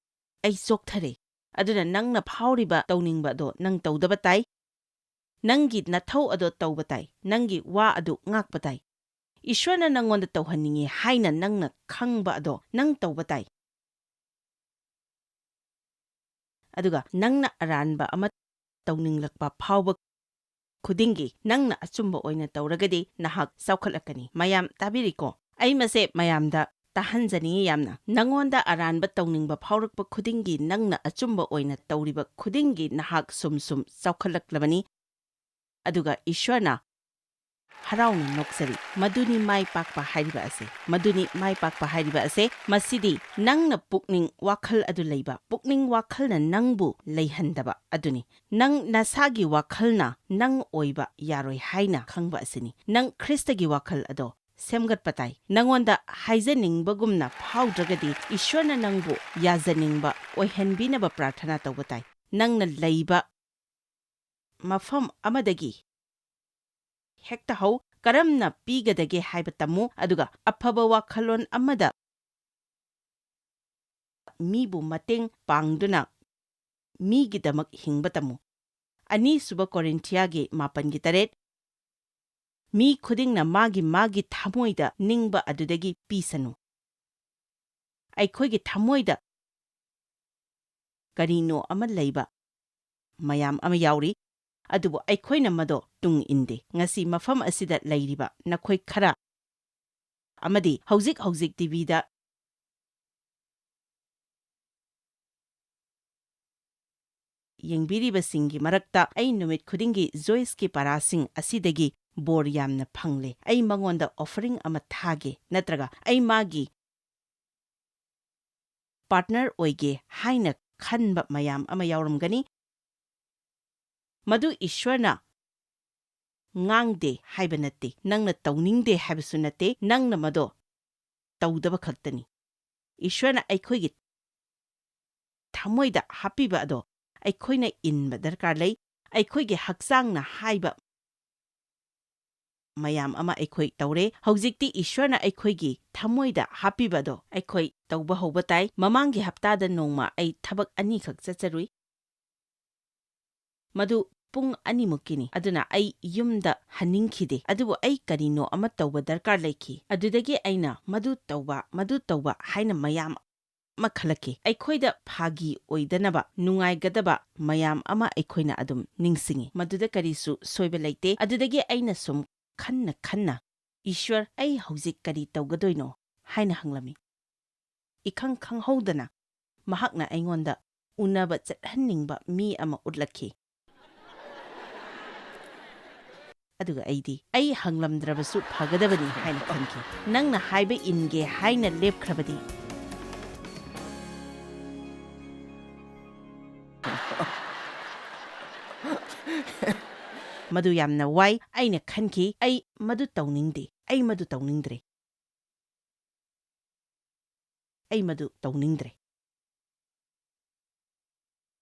ꯑꯩ ꯆꯣꯛꯊꯔꯦ꯫ ꯑꯗꯨꯅ ꯅꯪꯅ ꯐꯥꯎꯔꯤꯕ ꯇꯧꯅꯤꯡꯕ ꯑꯗꯣ ꯅꯪ ꯇꯧꯗꯕ ꯇꯥꯏ꯫ ꯅꯪꯒꯤ ꯅꯊꯧ ꯑꯗꯣ ꯇꯧꯕ ꯇꯥꯏ꯫ ꯅꯪꯒꯤ ꯋꯥ ꯑꯗꯨ ꯉꯥꯛꯄ ꯇꯥꯏ꯫ ꯏꯁ꯭ꯋꯔꯅ ꯅꯪꯉꯣꯟꯗ ꯇꯧꯍꯟꯅꯤꯡꯏ ꯍꯥꯏꯅ ꯅꯪꯅ ꯈꯪꯕ ꯑꯗꯣ ꯅꯪ ꯇꯧꯕ ꯇꯥꯏ꯫ ꯑꯗꯨꯒ ꯅꯪꯅ ꯑꯔꯥꯟꯕ ꯑꯃ ꯇꯧꯅꯤꯡꯂꯛꯄ ꯐꯥꯎꯕ ꯈꯨꯗꯤꯡꯒꯤ ꯅꯪꯅ ꯑꯆꯨꯝꯕ ꯑꯣꯏꯅ ꯇꯧꯔꯒꯗꯤ ꯅꯍꯥꯛ ꯆꯥꯎꯈꯠꯂꯛꯀꯅꯤ꯫ ꯃꯌꯥꯝ ꯇꯥꯕꯤꯔꯤꯀꯣ? ꯑꯩ ꯃꯁꯦ ꯃꯌꯥꯝꯗ ꯇꯥꯍꯟꯖꯅꯤꯡꯏ ꯌꯥꯝꯅ꯫ ꯅꯉꯣꯟꯗ ꯑꯔꯥꯟꯕ ꯇꯧꯅꯤꯡꯕ ꯐꯥꯎꯔꯛꯄ ꯈꯨꯗꯤꯡꯒꯤ ꯅꯪꯅ ꯑꯆꯨꯝꯕ ꯑꯣꯏꯅ ꯇꯧꯔꯤꯕ ꯈꯨꯗꯤꯡꯒꯤ ꯅꯍꯥꯛ ꯁꯨꯝ ꯁꯨꯝ ꯆꯥꯎꯈꯠꯂꯛꯂꯕꯅꯤ꯫ ꯑꯗꯨꯒ ꯏꯁ꯭ꯋꯔꯅ ꯍꯔꯥꯎꯅ ꯅꯣꯛꯆꯔꯤ꯫ ꯃꯗꯨꯅꯤ ꯃꯥꯏ ꯄꯥꯛꯄ ꯍꯥꯏꯔꯤꯕ ꯑꯁꯦ꯫ ꯃꯗꯨꯅꯤ ꯃꯥꯏ ꯄꯥꯛꯄ ꯍꯥꯏꯔꯤꯕ ꯑꯁꯦ꯫ ꯃꯁꯤꯗꯤ ꯅꯪꯅ ꯄꯨꯛꯅꯤꯡ ꯋꯥꯈꯜ ꯑꯗꯨ ꯂꯩꯕ, ꯄꯨꯛꯅꯤꯡ ꯋꯥꯈꯜꯅ ꯅꯪꯕꯨ ꯂꯩꯍꯟꯗꯕ ꯑꯗꯨꯅꯤ꯫ ꯅꯪ ꯅꯁꯥꯒꯤ ꯋꯥꯈꯜꯅ ꯅꯪ ꯑꯣꯏꯕ ꯌꯥꯔꯣꯏ ꯍꯥꯏꯅ ꯈꯪꯕ ꯑꯁꯤꯅꯤ꯫ ꯅꯪ ꯈ꯭ꯔꯤꯁꯇꯒꯤ ꯋꯥꯈꯜ ꯑꯗꯣ ꯁꯦꯝꯒꯠꯄ ꯇꯥꯏ꯫ ꯅꯉꯣꯟꯗ ꯍꯥꯏꯖꯅꯤꯡꯕꯒꯨꯝꯅ ꯐꯥꯎꯗ꯭ꯔꯒꯗꯤ ꯏꯁ꯭ꯋꯔꯅ ꯅꯪꯕꯨ ꯌꯥꯖꯅꯤꯡꯕ ꯑꯣꯏꯍꯟꯕꯤꯅꯕ ꯄ꯭ꯔꯥꯔꯊꯅꯥ ꯇꯧꯕ ꯇꯥꯏ꯫ ꯅꯪꯅ ꯂꯩꯕ ꯃꯐꯝ ꯑꯃꯗꯒꯤ ꯍꯦꯛꯇ ꯍꯧ, ꯀꯔꯝꯅ ꯄꯤꯒꯗꯒꯦ ꯍꯥꯏꯕ ꯇꯝꯃꯨ, ꯑꯗꯨꯒ ꯑꯐꯕ ꯋꯥꯈꯜꯂꯣꯟ ꯑꯃꯗ ꯃꯤꯕꯨ ꯃꯇꯦꯡ ꯄꯥꯡꯗꯨꯅ ꯃꯤꯒꯤꯗꯃꯛ ꯍꯤꯡꯕ ꯇꯝꯃꯨ꯫ ꯑꯅꯤꯁꯨꯕ ꯀꯣꯔꯤꯟꯊꯤꯌꯥꯒꯤ ꯃꯥꯄꯟꯒꯤ ꯇꯔꯦꯠ, "ꯃꯤ ꯈꯨꯗꯤꯡꯅ ꯃꯥꯒꯤ ꯃꯥꯒꯤ ꯊꯃꯣꯏꯗ ꯅꯤꯡꯕ ꯑꯗꯨꯗꯒꯤ ꯄꯤꯁꯅꯨ"꯫ ꯑꯩꯈꯣꯏꯒꯤ ꯊꯃꯣꯏꯗ ꯀꯔꯤꯅꯣ ꯑꯃ ꯂꯩꯕ ꯃꯌꯥꯝ ꯑꯃ ꯌꯥꯎꯔꯤ, ꯑꯗꯨꯕꯨ ꯑꯩꯈꯣꯏꯅ ꯃꯗꯣ ꯇꯨꯡ ꯏꯟꯗꯦ꯫ ꯉꯁꯤ ꯃꯐꯝ ꯑꯁꯤꯗ ꯂꯩꯔꯤꯕ ꯅꯈꯣꯏ ꯈꯔ ꯑꯃꯗꯤ ꯍꯧꯖꯤꯛ ꯍꯧꯖꯤꯛ ꯇꯤ ꯚꯤꯗ ꯌꯦꯡꯕꯤꯔꯤꯕꯁꯤꯡꯒꯤ ꯃꯔꯛꯇ ꯑꯩ ꯅꯨꯃꯤꯠ ꯈꯨꯗꯤꯡꯒꯤ ꯖꯣꯏꯁꯀꯤ ꯄꯥꯔꯥꯁꯤꯡ ꯑꯁꯤꯗꯒꯤ ꯕꯣꯔ ꯌꯥꯝꯅ ꯐꯪꯂꯦ꯫ ꯑꯩ ꯃꯉꯣꯟꯗ ꯑꯣꯐꯔꯤꯡ ꯑꯃ ꯊꯥꯒꯦ, ꯅꯠꯇ꯭ꯔꯒ ꯑꯩ ꯃꯥꯒꯤ ꯄꯥꯔꯠꯅꯔ ꯑꯣꯏꯒꯦ ꯍꯥꯏꯅ ꯈꯟꯕ ꯃꯌꯥꯝ ꯑꯃ ꯌꯥꯎꯔꯝꯒꯅꯤ꯫ ꯃꯗꯨ ꯏꯁ꯭ꯋꯔꯅ ꯉꯥꯡꯗꯦ ꯍꯥꯏꯕ ꯅꯠꯇꯦ, ꯅꯪꯅ ꯇꯧꯅꯤꯡꯗꯦ ꯍꯥꯏꯕꯁꯨ ꯅꯠꯇꯦ, ꯅꯪꯅ ꯃꯗꯣ ꯇꯧꯗꯕ ꯈꯛꯇꯅꯤ꯫ ꯏꯁ꯭ꯋꯔꯅ ꯑꯩꯈꯣꯏꯒꯤ ꯊꯃꯣꯏꯗ ꯍꯥꯞꯄꯤꯕ ꯑꯗꯣ ꯑꯩꯈꯣꯏꯅ ꯏꯟꯕ ꯗꯔꯀꯥꯔ ꯂꯩ꯫ ꯑꯩꯈꯣꯏꯒꯤ ꯍꯛꯆꯥꯡꯅ ꯍꯥꯏꯕ ꯃꯌꯥꯝ ꯑꯃ ꯑꯩꯈꯣꯏ ꯇꯧꯔꯦ꯫ ꯍꯧꯖꯤꯛꯇꯤ ꯏꯁ꯭ꯋꯔꯅ ꯑꯩꯈꯣꯏꯒꯤ ꯊꯃꯣꯏꯗ ꯍꯥꯞꯄꯤꯕ ꯑꯗꯣ ꯑꯩꯈꯣꯏ ꯇꯧꯕ ꯍꯧꯕ ꯇꯥꯏ꯫ ꯃꯃꯥꯡꯒꯤ ꯍꯞꯇꯥꯗ ꯅꯣꯡꯃ ꯑꯩ ꯊꯕꯛ ꯑꯅꯤꯈꯛ ꯆꯠꯆꯔꯨꯏ꯫ ꯃꯗꯨ ꯄꯨꯡ ꯑꯅꯤꯃꯨꯛꯀꯤꯅꯤ, ꯑꯗꯨꯅ ꯑꯩ ꯌꯨꯝꯗ ꯍꯟꯅꯤꯡꯈꯤꯗꯦ꯫ ꯑꯗꯨꯕꯨ ꯑꯩ ꯀꯔꯤꯅꯣ ꯑꯃ ꯇꯧꯕ ꯗꯔꯀꯥꯔ ꯂꯩꯈꯤ꯫ ꯑꯗꯨꯗꯒꯤ ꯑꯩꯅ ꯃꯗꯨ ꯇꯧꯕ, ꯃꯗꯨ ꯇꯧꯕ ꯍꯥꯏꯅ ꯃꯌꯥꯝ ꯑꯃ ꯈꯜꯂꯛꯈꯤ꯫ ꯑꯩꯈꯣꯏꯗ ꯐꯥꯒꯤ ꯑꯣꯏꯗꯅꯕ, ꯅꯨꯡꯉꯥꯏꯒꯗꯕ ꯃꯌꯥꯝ ꯑꯃ ꯑꯩꯈꯣꯏꯅ ꯑꯗꯨꯝ ꯅꯤꯡꯁꯤꯡꯉꯤ꯫ ꯃꯗꯨꯗ ꯀꯔꯤꯁꯨ ꯁꯣꯏꯕ ꯂꯩꯇꯦ꯫ ꯑꯗꯨꯗꯒꯤ ꯑꯩꯅ ꯁꯨꯝ ꯈꯟꯅ ꯈꯟꯅ, "ꯏꯁ꯭ꯋꯔ, ꯑꯩ ꯍꯧꯖꯤꯛ ꯀꯔꯤ ꯇꯧꯒꯗꯣꯏꯅꯣ?" ꯍꯥꯏꯅ ꯍꯪꯂꯝꯃꯤ꯫ ꯏꯈꯪ ꯈꯪꯍꯧꯗꯅ ꯃꯍꯥꯛꯅ ꯑꯩꯉꯣꯟꯗ ꯎꯅꯕ ꯆꯠꯍꯟꯅꯤꯡꯕ ꯃꯤ ꯑꯃ ꯎꯠꯂꯛꯈꯤ꯫ ꯑꯗꯨꯒ ꯑꯩꯗꯤ, "ꯑꯩ ꯍꯪꯂꯝꯗ꯭ꯔꯕꯁꯨ ꯐꯒꯗꯕꯅꯤ" ꯍꯥꯏꯅ ꯈꯟꯈꯤ꯫ "ꯅꯪꯅ ꯍꯥꯏꯕ ꯏꯟꯒꯦ ꯍꯥꯏꯅ ꯂꯦꯞꯈ꯭ꯔꯕꯗꯤ?" ꯃꯗꯨ ꯌꯥꯝꯅ ꯋꯥꯏ꯫ ꯑꯩꯅ ꯈꯟꯈꯤ, "ꯑꯩ ꯃꯗꯨ ꯇꯧꯅꯤꯡꯗꯦ꯫ ꯑꯩ ꯃꯗꯨ ꯇꯧꯅꯤꯡꯗ꯭ꯔꯦ꯫ ꯑꯩ ꯃꯗꯨ ꯇꯧꯅꯤꯡꯗ꯭ꯔꯦ꯫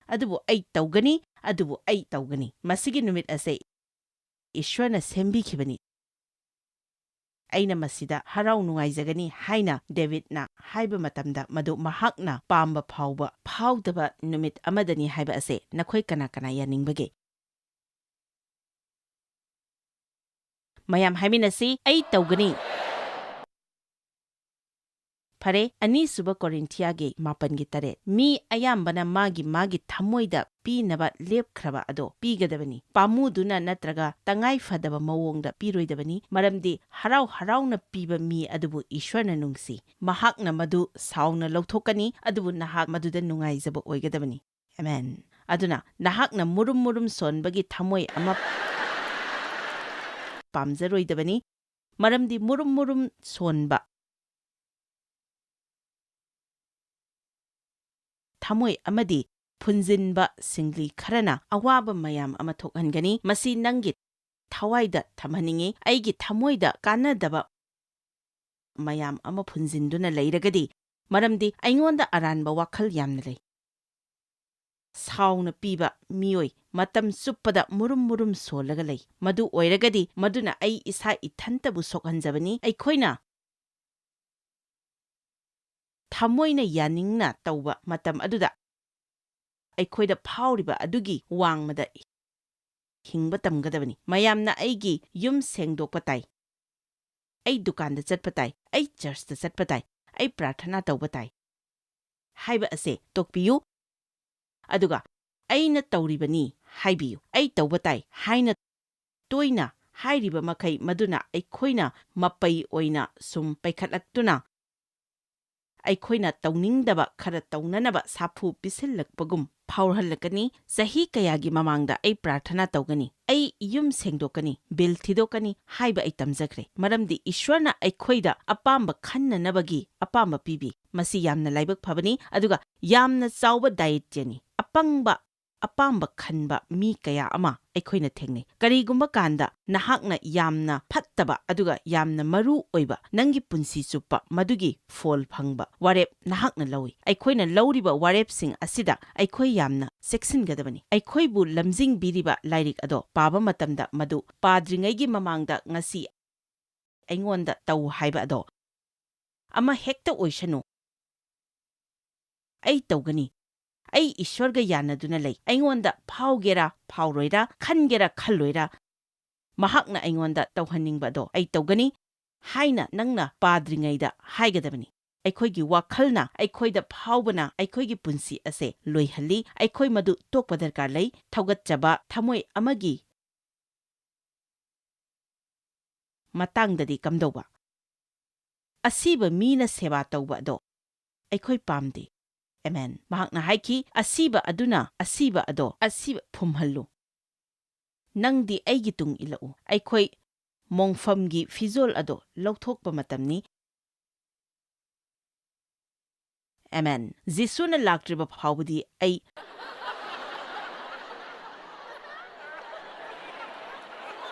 ꯑꯗꯨꯕꯨ ꯑꯩ ꯇꯧꯒꯅꯤ, ꯑꯗꯨꯕꯨ ꯑꯩ ꯇꯧꯒꯅꯤ꯫ ꯃꯁꯤꯒꯤ ꯅꯨꯃꯤꯠ ꯑꯁꯦ ꯏꯁ꯭ꯋꯔꯅ ꯁꯦꯝꯕꯤꯈꯤꯕꯅꯤ"꯫ ꯑꯩꯅ ꯃꯁꯤꯗ ꯍꯔꯥꯎ ꯅꯨꯡꯉꯥꯏꯖꯒꯅꯤ ꯍꯥꯏꯅ ꯗꯦꯕꯤꯗꯅ ꯍꯥꯏꯕ ꯃꯇꯝꯗ, ꯃꯗꯨ ꯃꯍꯥꯛꯅ ꯄꯥꯝꯕ ꯐꯥꯎꯕ ꯐꯥꯎꯗꯕ ꯅꯨꯃꯤꯠ ꯑꯃꯗꯅꯤ ꯍꯥꯏꯕ ꯑꯁꯦ ꯅꯈꯣꯏ ꯀꯅꯥ ꯀꯅꯥ ꯌꯥꯅꯤꯡꯕꯒꯦ? ꯃꯌꯥꯝ ꯍꯥꯏꯃꯤꯟꯅꯁꯤ, "ꯑꯩ ꯇꯧꯒꯅꯤ"꯫ ꯐꯔꯦ, ꯑꯅꯤꯁꯨꯕ ꯀꯣꯔꯤꯟꯊꯤꯌꯥꯒꯤ ꯃꯥꯄꯟꯒꯤ ꯇꯔꯦꯠ, "ꯃꯤ ꯑꯌꯥꯝꯕꯅ ꯃꯥꯒꯤ ꯃꯥꯒꯤ ꯊꯃꯣꯏꯗ ꯄꯤꯅꯕ ꯂꯦꯞꯈ꯭ꯔꯕ ꯑꯗꯣ ꯄꯤꯒꯗꯕꯅꯤ꯫ ꯄꯥꯝꯃꯨꯗꯨꯅ ꯅꯠꯇ꯭ꯔꯒ ꯇꯉꯥꯏ ꯐꯗꯕ ꯃꯑꯣꯡꯗ ꯄꯤꯔꯣꯏꯗꯕꯅꯤ, ꯃꯔꯝꯗꯤ ꯍꯔꯥꯎ ꯍꯔꯥꯎꯅ ꯄꯤꯕ ꯃꯤ ꯑꯗꯨꯕꯨ ꯏꯁ꯭ꯋꯔꯅ ꯅꯨꯡꯁꯤ꯫ ꯃꯍꯥꯛꯅ ꯃꯗꯨ ꯁꯥꯎꯅ ꯂꯧꯊꯣꯛꯀꯅꯤ, ꯑꯗꯨꯕꯨ ꯅꯍꯥꯛ ꯃꯗꯨꯗ ꯅꯨꯡꯉꯥꯏꯖꯕ ꯑꯣꯏꯒꯗꯕꯅꯤ꯫" ꯑꯃꯦꯟ꯫ ꯑꯗꯨꯅ ꯅꯍꯥꯛꯅ ꯃꯨꯔꯨꯝ ꯃꯨꯔꯨꯝ ꯁꯣꯟꯕꯒꯤ ꯊꯃꯣꯏ ꯑꯃ ꯄꯥꯝꯖꯔꯣꯏꯗꯕꯅꯤ, ꯃꯔꯝꯗꯤ ꯃꯨꯔꯨꯝ ꯃꯨꯔꯨꯝ ꯁꯣꯟꯕ ꯊꯃꯣꯏ ꯑꯃꯗꯤ ꯐꯨꯟꯖꯤꯟꯕ ꯁꯤꯡꯂꯤ ꯈꯔꯅ ꯑꯋꯥꯕ ꯃꯌꯥꯝ ꯑꯃ ꯊꯣꯛꯍꯟꯒꯅꯤ꯫ ꯃꯁꯤ ꯅꯪꯒꯤ ꯊꯋꯥꯏꯗ ꯊꯝꯍꯟꯅꯤꯡꯏ꯫ ꯑꯩꯒꯤ ꯊꯃꯣꯏꯗ ꯀꯥꯟꯅꯗꯕ ꯃꯌꯥꯝ ꯑꯃ ꯐꯨꯟꯖꯤꯟꯗꯨꯅ ꯂꯩꯔꯒꯗꯤ, ꯃꯔꯝꯗꯤ ꯑꯩꯉꯣꯟꯗ ꯑꯔꯥꯟꯕ ꯋꯥꯈꯜ ꯌꯥꯝꯅ ꯂꯩ꯫ ꯁꯥꯎꯅ ꯄꯤꯕ ꯃꯤꯑꯣꯏ ꯃꯇꯝ ꯆꯨꯞꯄꯗ ꯃꯨꯔꯨꯝ ꯃꯨꯔꯨꯝ ꯁꯣꯜꯂꯒ ꯂꯩ꯫ ꯃꯗꯨ ꯑꯣꯏꯔꯒꯗꯤ, ꯃꯗꯨꯅ ꯑꯩ ꯏꯁꯥ ꯏꯊꯟꯇꯕꯨ ꯁꯣꯛꯍꯟꯖꯕꯅꯤ꯫ ꯑꯩꯈꯣꯏꯅ ꯊꯃꯣꯏꯅ ꯌꯥꯅꯤꯡꯅ ꯇꯧꯕ ꯃꯇꯝ ꯑꯗꯨꯗ ꯑꯩꯈꯣꯏꯗ ꯐꯥꯎꯔꯤꯕ ꯑꯗꯨꯒꯤ ꯋꯥꯡꯃꯗ ꯍꯤꯡꯕ ꯇꯝꯒꯗꯕꯅꯤ꯫ ꯃꯌꯥꯝꯅ ꯑꯩꯒꯤ ꯌꯨꯝ ꯁꯦꯡꯗꯣꯛꯄ ꯇꯥꯏ, ꯑꯩ ꯗꯨꯀꯥꯟꯗ ꯆꯠꯄ ꯇꯥꯏ, ꯑꯩ ꯆꯔꯆꯇ ꯆꯠꯄ ꯇꯥꯏ, ꯑꯩ ꯄ꯭ꯔꯥꯔꯊꯅꯥ ꯇꯧꯕ ꯇꯥꯏ ꯍꯥꯏꯕ ꯑꯁꯦ ꯇꯣꯛꯄꯤꯌꯨ꯫ ꯑꯗꯨꯒ "ꯑꯩꯅ ꯇꯧꯔꯤꯕꯅꯤ" ꯍꯥꯏꯕꯤꯌꯨ꯫ "ꯑꯩ ꯇꯧꯕ ꯇꯥꯏ" ꯍꯥꯏꯅ ꯇꯣꯏꯅ ꯍꯥꯏꯔꯤꯕ ꯃꯈꯩ, ꯃꯗꯨꯅ ꯑꯩꯈꯣꯏꯅ ꯃꯄꯩ ꯑꯣꯏꯅ ꯁꯨꯝ ꯄꯩꯈꯠꯂꯛꯇꯨꯅ, ꯑꯩꯈꯣꯏꯅ ꯇꯧꯅꯤꯡꯗꯕ ꯈꯔ ꯇꯧꯅꯅꯕ ꯁꯥꯐꯨ ꯄꯤꯁꯤꯜꯂꯛꯄꯒꯨꯝ ꯐꯥꯎꯍꯜꯂꯛꯀꯅꯤ꯫ ꯆꯍꯤ ꯀꯌꯥꯒꯤ ꯃꯃꯥꯡꯗ "ꯑꯩ ꯄ꯭ꯔꯥꯔꯊꯅꯥ ꯇꯧꯒꯅꯤ, ꯑꯩ ꯌꯨꯝ ꯁꯦꯡꯗꯣꯛꯀꯅꯤ, ꯕꯤꯜ ꯊꯤꯗꯣꯛꯀꯅꯤ" ꯍꯥꯏꯕ ꯑꯩ ꯇꯝꯖꯈ꯭ꯔꯦ, ꯃꯔꯝꯗꯤ ꯏꯁ꯭ꯋꯔꯅ ꯑꯩꯈꯣꯏꯗ ꯑꯄꯥꯝꯕ ꯈꯟꯅꯅꯕꯒꯤ ꯑꯄꯥꯝꯕ ꯄꯤꯕꯤ꯫ ꯃꯁꯤ ꯌꯥꯝꯅ ꯂꯥꯏꯕꯛ ꯐꯕꯅꯤ, ꯑꯗꯨꯒ ꯌꯥꯝꯅ ꯆꯥꯎꯕ ꯗꯥꯏꯇ꯭ꯌꯅꯤ꯫ ꯑꯄꯪꯕ ꯑꯄꯥꯝꯕ ꯈꯟꯕ ꯃꯤ ꯀꯌꯥ ꯑꯃ ꯑꯩꯈꯣꯏꯅ ꯊꯦꯡꯅꯩ꯫ ꯀꯔꯤꯒꯨꯝꯕ ꯀꯥꯟꯗ ꯅꯍꯥꯛꯅ ꯌꯥꯝꯅ ꯐꯠꯇꯕ ꯑꯗꯨꯒ ꯌꯥꯝꯅ ꯃꯔꯨ ꯑꯣꯏꯕ ꯅꯪꯒꯤ ꯄꯨꯟꯁꯤ ꯆꯨꯞꯄ ꯃꯗꯨꯒꯤ ꯐꯣꯜ ꯐꯪꯕ ꯋꯥꯔꯦꯞ ꯅꯍꯥꯛꯅ ꯂꯧꯏ꯫ ꯑꯩꯈꯣꯏꯅ ꯂꯧꯔꯤꯕ ꯋꯥꯔꯦꯞꯁꯤꯡ ꯑꯁꯤꯗ ꯑꯩꯈꯣꯏ ꯌꯥꯝꯅ ꯆꯦꯛꯁꯤꯟꯒꯗꯕꯅꯤ꯫ ꯑꯩꯈꯣꯏꯕꯨ ꯂꯝꯖꯤꯡꯕꯤꯔꯤꯕ ꯂꯥꯏꯔꯤꯛ ꯑꯗꯣ ꯄꯥꯕ ꯃꯇꯝꯗ, ꯃꯗꯨ ꯄꯥꯗ꯭ꯔꯤꯉꯩꯒꯤ ꯃꯃꯥꯡꯗ ꯉꯁꯤ ꯑꯩꯉꯣꯟꯗ ꯇꯧ ꯍꯥꯏꯕ ꯑꯗꯣ꯫ ꯑꯃ ꯍꯦꯛꯇ ꯑꯣꯏꯁꯅꯨ, ꯑꯩ ꯇꯧꯒꯅꯤ꯫ ꯑꯩ ꯏꯁ꯭ꯋꯔꯒ ꯌꯥꯅꯗꯨꯅ ꯂꯩ꯫ ꯑꯩꯉꯣꯟꯗ ꯐꯥꯎꯒꯦꯔꯥ ꯐꯥꯎꯔꯣꯏꯔꯥ, ꯈꯟꯒꯦꯔꯥ ꯈꯜꯂꯣꯏꯔꯥ, ꯃꯍꯥꯛꯅ ꯑꯩꯉꯣꯟꯗ ꯇꯧꯍꯟꯅꯤꯡꯕ ꯑꯗꯣ ꯑꯩ ꯇꯧꯒꯅꯤ ꯍꯥꯏꯅ ꯅꯪꯅ ꯄꯥꯗ꯭ꯔꯤꯉꯩꯗ ꯍꯥꯏꯒꯗꯕꯅꯤ꯫ ꯑꯩꯈꯣꯏꯒꯤ ꯋꯥꯈꯜꯅ ꯑꯩꯈꯣꯏꯗ ꯐꯥꯎꯕꯅ ꯑꯩꯈꯣꯏꯒꯤ ꯄꯨꯟꯁꯤ ꯑꯁꯦ ꯂꯣꯏꯍꯜꯂꯤ꯫ ꯑꯩꯈꯣꯏ ꯃꯗꯨ ꯇꯣꯛꯄ ꯗꯔꯀꯥꯔ ꯂꯩ꯫ ꯊꯧꯒꯠꯆꯕ ꯊꯃꯣꯏ ꯑꯃꯒꯤ ꯃꯇꯥꯡꯗꯗꯤ ꯀꯝꯗꯧꯕ? ꯑꯁꯤꯕ ꯃꯤꯅ ꯁꯦꯕꯥ ꯇꯧꯕ ꯑꯗꯣ ꯑꯩꯈꯣꯏ ꯄꯥꯝꯗꯦ꯫ ꯑꯦꯃꯦꯟ꯫ ꯃꯍꯥꯛꯅ ꯍꯥꯏꯈꯤ, "ꯑꯁꯤꯕ ꯑꯗꯨꯅ ꯑꯁꯤꯕ ꯑꯗꯣ ꯑꯁꯤꯕ ꯐꯨꯝꯍꯜꯂꯨ꯫ ꯅꯪꯗꯤ ꯑꯩꯒꯤ ꯇꯨꯡ ꯏꯜꯂꯛꯎ꯫" ꯑꯩꯈꯣꯏ ꯃꯣꯡꯐꯝꯒꯤ ꯐꯤꯖꯣꯜ ꯑꯗꯣ ꯂꯧꯊꯣꯛꯄ ꯃꯇꯝꯅꯤ꯫ ꯑꯦꯃꯦꯟ꯫ ꯖꯤꯁꯨꯅ ꯂꯥꯛꯇ꯭ꯔꯤꯕ ꯐꯥꯎꯕꯗꯤ ꯑꯩ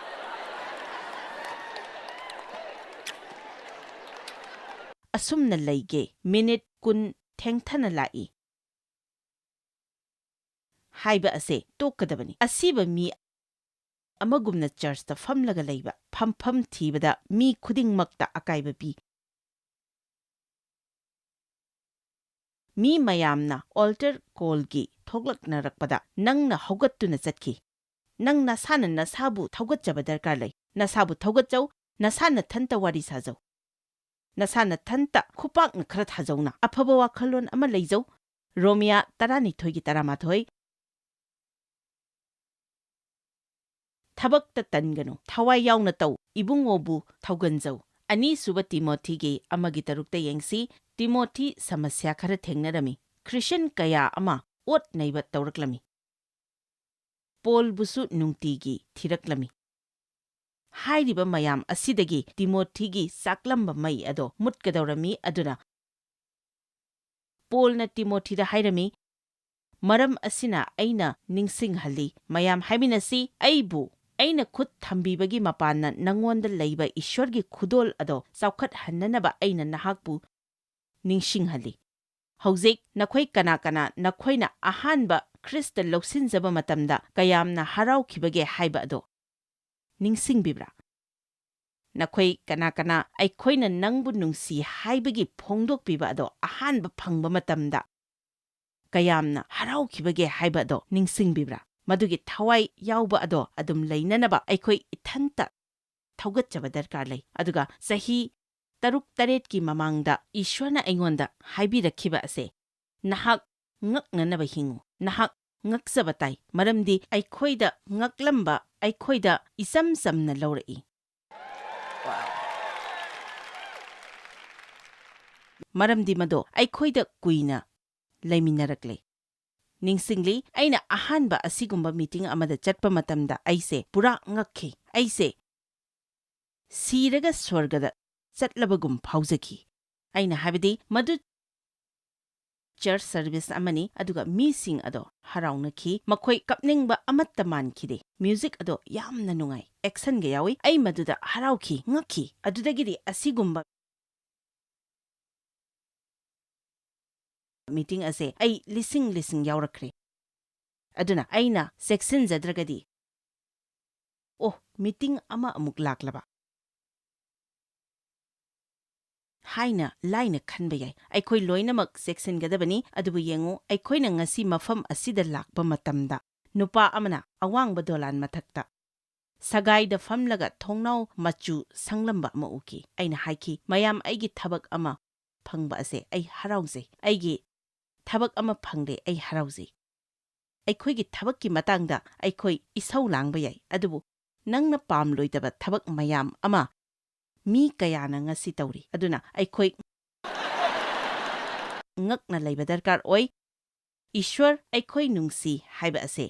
ꯑꯁꯨꯝꯅ ꯂꯩꯒꯦ꯫ ꯃꯤꯅꯤꯠ ꯀꯨꯟ ꯊꯦꯡꯊꯅ ꯂꯥꯛꯏ ꯍꯥꯏꯕ ꯑꯁꯦ ꯇꯣꯛꯀꯗꯕꯅꯤ꯫ ꯑꯁꯤꯕ ꯃꯤ ꯑꯃꯒꯨꯝꯅ ꯆꯔꯆꯇ ꯐꯝꯂꯒ ꯂꯩꯕ, ꯐꯝꯐꯝ ꯊꯤꯕꯗ ꯃꯤ ꯈꯨꯗꯤꯡꯃꯛꯇ ꯑꯀꯥꯏꯕ ꯄꯤ꯫ ꯃꯤ ꯃꯌꯥꯝꯅ altar callꯒꯤ ꯊꯣꯛꯂꯛꯅꯔꯛꯄꯗ ꯅꯪꯅ ꯍꯧꯒꯠꯇꯨꯅ ꯆꯠꯈꯤ꯫ ꯅꯪ ꯅꯁꯥꯅ ꯅꯁꯥꯕꯨ ꯊꯧꯒꯠꯆꯕ ꯗꯔꯀꯥꯔ ꯂꯩ꯫ ꯅꯁꯥꯕꯨ ꯊꯧꯒꯠꯆꯧ, ꯅꯁꯥ ꯅꯊꯟꯇ ꯋꯥꯔꯤ ꯁꯥꯖꯧ꯫ ꯅꯁꯥ ꯅꯊꯟꯇ ꯈꯨꯄꯥꯛꯅ ꯈꯔ ꯊꯥꯖꯧꯅ꯫ ꯑꯐꯕ ꯋꯥꯈꯜꯂꯣꯟ ꯑꯃ ꯂꯩꯖꯧ꯫ ꯔꯣꯃꯤꯌꯥ ꯇꯔꯥꯅꯤꯊꯣꯏꯒꯤ ꯇꯔꯥꯃꯥꯊꯣꯏ꯫ ꯊꯕꯛꯇ ꯇꯟꯒꯅꯨ, ꯊꯋꯥꯏ ꯌꯥꯎꯅ ꯇꯧ, ꯏꯕꯨꯡꯉꯣꯕꯨ ꯊꯧꯒꯟꯖꯧ꯫ ꯑꯅꯤꯁꯨꯕ ꯇꯤꯃꯣꯊꯤꯒꯤ ꯑꯃꯒꯤ ꯇꯔꯨꯛꯇ ꯌꯦꯡꯁꯤ꯫ ꯇꯤꯃꯣꯊꯤ ꯁꯃꯁ꯭ꯌꯥ ꯈꯔ ꯊꯦꯡꯅꯔꯝꯃꯤ꯫ ꯈ꯭ꯔꯤꯁꯟ ꯀꯌꯥ ꯑꯃ ꯑꯣꯠ ꯅꯩꯕ ꯇꯧꯔꯛꯂꯝꯃꯤ꯫ ꯄꯣꯜꯕꯨꯁꯨ ꯅꯨꯡꯇꯤꯒꯤ ꯊꯤꯔꯛꯂꯝꯃꯤ꯫ ꯍꯥꯏꯔꯤꯕ ꯃꯌꯥꯝ ꯑꯁꯤꯗꯒꯤ ꯇꯤꯃꯣꯊꯤꯒꯤ ꯆꯥꯛꯂꯝꯕ ꯃꯩ ꯑꯗꯣ ꯃꯨꯠꯀꯗꯧꯔꯝꯃꯤ꯫ ꯑꯗꯨꯅ ꯄꯣꯜꯅ ꯇꯤꯃꯣꯊꯤꯗ ꯍꯥꯏꯔꯝꯃꯤ, "ꯃꯔꯝ ꯑꯁꯤꯅ ꯑꯩꯅ ꯅꯤꯡꯁꯤꯡꯍꯜꯂꯤ, ꯃꯌꯥꯝ ꯍꯥꯏꯃꯤꯟꯅꯁꯤ, ꯑꯩꯕꯨ ꯑꯩꯅ ꯈꯨꯠ ꯊꯝꯕꯤꯕꯒꯤ ꯃꯄꯥꯟꯅ ꯅꯉꯣꯟꯗ ꯂꯩꯕ ꯏꯁ꯭ꯋꯔꯒꯤ ꯈꯨꯗꯣꯜ ꯑꯗꯣ ꯆꯥꯎꯈꯠꯍꯟꯅꯅꯕ ꯑꯩꯅ ꯅꯍꯥꯛꯄꯨ ꯅꯤꯡꯁꯤꯡꯍꯜꯂꯤ꯫" ꯍꯧꯖꯤꯛ ꯅꯈꯣꯏ ꯀꯅꯥ ꯀꯅꯥ ꯅꯈꯣꯏꯅ ꯑꯍꯥꯟꯕ ꯈ꯭ꯔꯤꯁꯇ ꯂꯧꯁꯤꯟꯖꯕ ꯃꯇꯝꯗ ꯀꯌꯥꯝꯅ ꯍꯔꯥꯎꯈꯤꯕꯒꯦ ꯍꯥꯏꯕ ꯑꯗꯣ ꯅꯤꯡꯁꯤꯡꯕꯤꯕ꯭ꯔꯥ? ꯅꯈꯣꯏ ꯀꯅꯥ ꯀꯅꯥ ꯑꯩꯈꯣꯏꯅ ꯅꯪꯕꯨ ꯅꯨꯡꯁꯤ ꯍꯥꯏꯕꯒꯤ ꯐꯣꯡꯗꯣꯛꯄꯤꯕ ꯑꯗꯣ ꯑꯍꯥꯟꯕ ꯐꯪꯕ ꯃꯇꯝꯗ ꯀꯌꯥꯝꯅ ꯍꯔꯥꯎꯈꯤꯕꯒꯦ ꯍꯥꯏꯕ ꯑꯗꯣ ꯅꯤꯡꯁꯤꯡꯕꯤꯕ꯭ꯔꯥ? ꯃꯗꯨꯒꯤ ꯊꯋꯥꯏ ꯌꯥꯎꯕ ꯑꯗꯣ ꯑꯗꯨꯝ ꯂꯩꯅꯅꯕ ꯑꯩꯈꯣꯏ ꯏꯊꯟꯇ ꯊꯧꯒꯠꯆꯕ ꯗꯔꯀꯥꯔ ꯂꯩ꯫ ꯑꯗꯨꯒ ꯆꯍꯤ ꯇꯔꯨꯛ ꯇꯔꯦꯠꯀꯤ ꯃꯃꯥꯡꯗ ꯏꯁ꯭ꯋꯔꯅ ꯑꯩꯉꯣꯟꯗ ꯍꯥꯏꯕꯤꯔꯛꯈꯤꯕ ꯑꯁꯦ, "ꯅꯍꯥꯛ ꯉꯛꯅꯅꯕ ꯍꯤꯡꯉꯨ꯫ ꯅꯍꯥꯛ ꯉꯛꯆꯕ ꯇꯥꯏ, ꯃꯔꯝꯗꯤ ꯑꯩꯈꯣꯏꯗ ꯉꯛꯂꯝꯕ ꯑꯩꯈꯣꯏꯗ ꯏꯆꯝ ꯆꯝꯅ ꯂꯧꯔꯛꯏ꯫ ꯃꯔꯝꯗꯤ ꯃꯗꯣ ꯑꯩꯈꯣꯏꯗ ꯀꯨꯏꯅ ꯂꯩꯃꯤꯟꯅꯔꯛꯂꯦ꯫" ꯅꯤꯡꯁꯤꯡꯂꯤ, ꯑꯩꯅ ꯑꯍꯥꯟꯕ ꯑꯁꯤꯒꯨꯝꯕ ꯃꯤꯇꯤꯡ ꯑꯃꯗ ꯆꯠꯄ ꯃꯇꯝꯗ ꯑꯩꯁꯦ ꯄꯨꯔꯥ ꯉꯛꯈꯤ꯫ ꯑꯩꯁꯦ ꯁꯤꯔꯒ ꯁ꯭ꯋꯔꯒꯗ ꯆꯠꯂꯕꯒꯨꯝ ꯐꯥꯎꯖꯈꯤ꯫ ꯑꯩꯅ ꯍꯥꯏꯕꯗꯤ, ꯃꯗꯨ ꯆꯔꯆ ꯁꯔꯚꯤꯁ ꯑꯃꯅꯤ, ꯑꯗꯨꯒ ꯃꯤꯁꯤꯡ ꯑꯗꯣ ꯍꯔꯥꯎꯅꯈꯤ꯫ ꯃꯈꯣꯏ ꯀꯞꯅꯤꯡꯕ ꯑꯃꯠꯇ ꯃꯥꯟꯈꯤꯗꯦ꯫ ꯃ꯭ꯌꯨꯖꯤꯛ ꯑꯗꯣ ꯌꯥꯝꯅ ꯅꯨꯡꯉꯥꯏ, ꯑꯦꯛꯁꯟꯒ ꯌꯥꯎꯏ꯫ ꯑꯩ ꯃꯗꯨꯗ ꯍꯔꯥꯎꯈꯤ, ꯉꯛꯈꯤ꯫ ꯑꯗꯨꯗꯒꯤꯗꯤ ꯑꯁꯤꯒꯨꯝꯕ ꯃꯤꯇꯤꯡ ꯑꯁꯦ ꯑꯩ ꯂꯤꯁꯤꯡ ꯂꯤꯁꯤꯡ ꯌꯥꯎꯔꯛꯈ꯭ꯔꯦ꯫ ꯑꯗꯨꯅ ꯑꯩꯅ ꯆꯦꯛꯁꯤꯟꯖꯗ꯭ꯔꯒꯗꯤ, "ꯑꯣ, ꯃꯤꯇꯤꯡ ꯑꯃ ꯑꯃꯨꯛ ꯂꯥꯛꯂꯕ" ꯍꯥꯏꯅ ꯂꯥꯏꯅ ꯈꯟꯕ ꯌꯥꯏ꯫ ꯑꯩꯈꯣꯏ ꯂꯣꯏꯅꯃꯛ ꯆꯦꯛꯁꯤꯟꯒꯗꯕꯅꯤ꯫ ꯑꯗꯨꯕꯨ ꯌꯦꯡꯉꯨ, ꯑꯩꯈꯣꯏꯅ ꯉꯁꯤ ꯃꯐꯝ ꯑꯁꯤꯗ ꯂꯥꯛꯄ ꯃꯇꯝꯗ ꯅꯨꯄꯥ ꯑꯃꯅ ꯑꯋꯥꯡꯕ ꯗꯣꯂꯥꯟ ꯃꯊꯛꯇ ꯁꯒꯥꯏꯗ ꯐꯝꯂꯒ ꯊꯣꯡꯅꯥꯎ ꯃꯆꯨ ꯁꯪꯂꯝꯕ ꯑꯃ ꯎꯈꯤ꯫ ꯑꯩꯅ ꯍꯥꯏꯈꯤ, "ꯃꯌꯥꯝ, ꯑꯩꯒꯤ ꯊꯕꯛ ꯑꯃ ꯐꯪꯕ ꯑꯁꯦ ꯑꯩ ꯍꯔꯥꯎꯖꯩ꯫ ꯑꯩꯒꯤ ꯊꯕꯛ ꯑꯃ ꯐꯪꯂꯦ, ꯑꯩ ꯍꯔꯥꯎꯖꯩ꯫" ꯑꯩꯈꯣꯏꯒꯤ ꯊꯕꯛꯀꯤ ꯃꯇꯥꯡꯗ ꯑꯩꯈꯣꯏ ꯏꯁꯧ ꯂꯥꯡꯕ ꯌꯥꯏ, ꯑꯗꯨꯕꯨ ꯅꯪꯅ ꯄꯥꯝꯂꯣꯏꯗꯕ ꯊꯕꯛ ꯃꯌꯥꯝ ꯑꯃ ꯃꯤ ꯀꯌꯥꯅ ꯉꯁꯤ ꯇꯧꯔꯤ꯫ ꯑꯗꯨꯅ ꯑꯩꯈꯣꯏ ꯉꯛꯅ ꯂꯩꯕ ꯗꯔꯀꯥꯔ ꯑꯣꯏ꯫ ꯏꯁ꯭ꯋꯔ ꯑꯩꯈꯣꯏ ꯅꯨꯡꯁꯤ ꯍꯥꯏꯕ ꯑꯁꯦ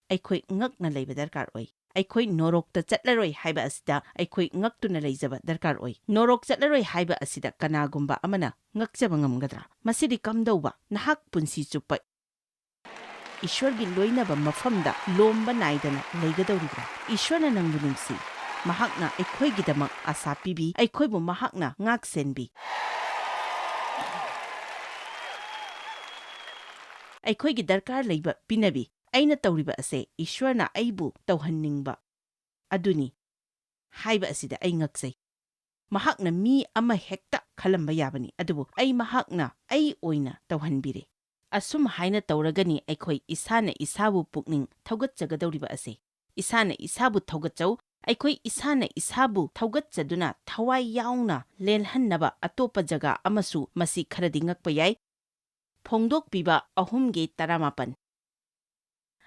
ꯑꯩꯈꯣꯏ ꯉꯛꯅ ꯂꯩꯕ ꯗꯔꯀꯥꯔ ꯑꯣꯏ꯫ ꯑꯩꯈꯣꯏ ꯅꯣꯔꯣꯛꯇ ꯆꯠꯂꯔꯣꯏ ꯍꯥꯏꯕ ꯑꯁꯤꯗ ꯑꯩꯈꯣꯏ ꯉꯛꯇꯨꯅ ꯂꯩꯖꯕ ꯗꯔꯀꯥꯔ ꯑꯣꯏ꯫ ꯅꯣꯔꯣꯛ ꯆꯠꯂꯔꯣꯏ ꯍꯥꯏꯕ ꯑꯁꯤꯗ ꯀꯅꯥꯒꯨꯝꯕ ꯑꯃꯅ ꯉꯛꯆꯕ ꯉꯝꯒꯗ꯭ꯔꯥ? ꯃꯁꯤꯗꯤ ꯀꯝꯗꯧꯕ? ꯅꯍꯥꯛ ꯄꯨꯟꯁꯤ ꯆꯨꯞꯄ ꯏꯁ꯭ꯋꯔꯒꯤ ꯂꯣꯏꯅꯕ ꯃꯐꯝꯗ ꯂꯣꯝꯕ ꯅꯥꯏꯗꯅ ꯂꯩꯒꯗꯧꯔꯤꯕ꯭ꯔꯥ? ꯏꯁ꯭ꯋꯔꯅ ꯅꯪꯕꯨ ꯅꯨꯡꯁꯤ꯫ ꯃꯍꯥꯛꯅ ꯑꯩꯈꯣꯏꯒꯤꯗꯃꯛ ꯑꯥꯁꯥ ꯄꯤꯕꯤ, ꯑꯩꯈꯣꯏꯕꯨ ꯃꯍꯥꯛꯅ ꯉꯥꯛ ꯁꯦꯟꯕꯤ꯫ ꯑꯩꯈꯣꯏꯒꯤ ꯗꯔꯀꯥꯔ ꯂꯩꯕ ꯄꯤꯅꯕꯤ꯫ ꯑꯩꯅ ꯇꯧꯔꯤꯕ ꯑꯁꯦ ꯏꯁ꯭ꯋꯔꯅ ꯑꯩꯕꯨ ꯇꯧꯍꯟꯅꯤꯡꯕ ꯑꯗꯨꯅꯤ ꯍꯥꯏꯕ ꯑꯁꯤꯗ ꯑꯩ ꯉꯛꯆꯩ꯫ ꯃꯍꯥꯛꯅ ꯃꯤ ꯑꯃ ꯍꯦꯛꯇ ꯈꯜꯂꯝꯕ ꯌꯥꯕꯅꯤ, ꯑꯗꯨꯕꯨ ꯑꯩ ꯃꯍꯥꯛꯅ ꯑꯩ ꯑꯣꯏꯅ ꯇꯧꯍꯟꯕꯤꯔꯦ꯫ ꯑꯁꯨꯝ ꯍꯥꯏꯅ ꯇꯧꯔꯒꯅꯤ ꯑꯩꯈꯣꯏ ꯏꯁꯥꯅ ꯏꯁꯥꯕꯨ ꯄꯨꯛꯅꯤꯡ ꯊꯧꯒꯠꯆꯒꯗꯧꯔꯤꯕ ꯑꯁꯦ꯫ ꯏꯁꯥꯅ ꯏꯁꯥꯕꯨ ꯊꯧꯒꯠꯆꯧ꯫ ꯑꯩꯈꯣꯏ ꯏꯁꯥꯅ ꯏꯁꯥꯕꯨ ꯊꯧꯒꯠꯆꯗꯨꯅ ꯊꯋꯥꯏ ꯌꯥꯎꯅ ꯂꯦꯜꯍꯟꯅꯕ ꯑꯇꯣꯞꯄ ꯖꯒꯥ ꯑꯃꯁꯨ ꯃꯁꯤ ꯈꯔꯗꯤ ꯉꯛꯄ ꯌꯥꯏ꯫ ꯐꯣꯡꯗꯣꯛꯄꯤꯕ ꯑꯍꯨꯝꯒꯤ ꯇꯔꯥꯃꯥꯄꯟ꯫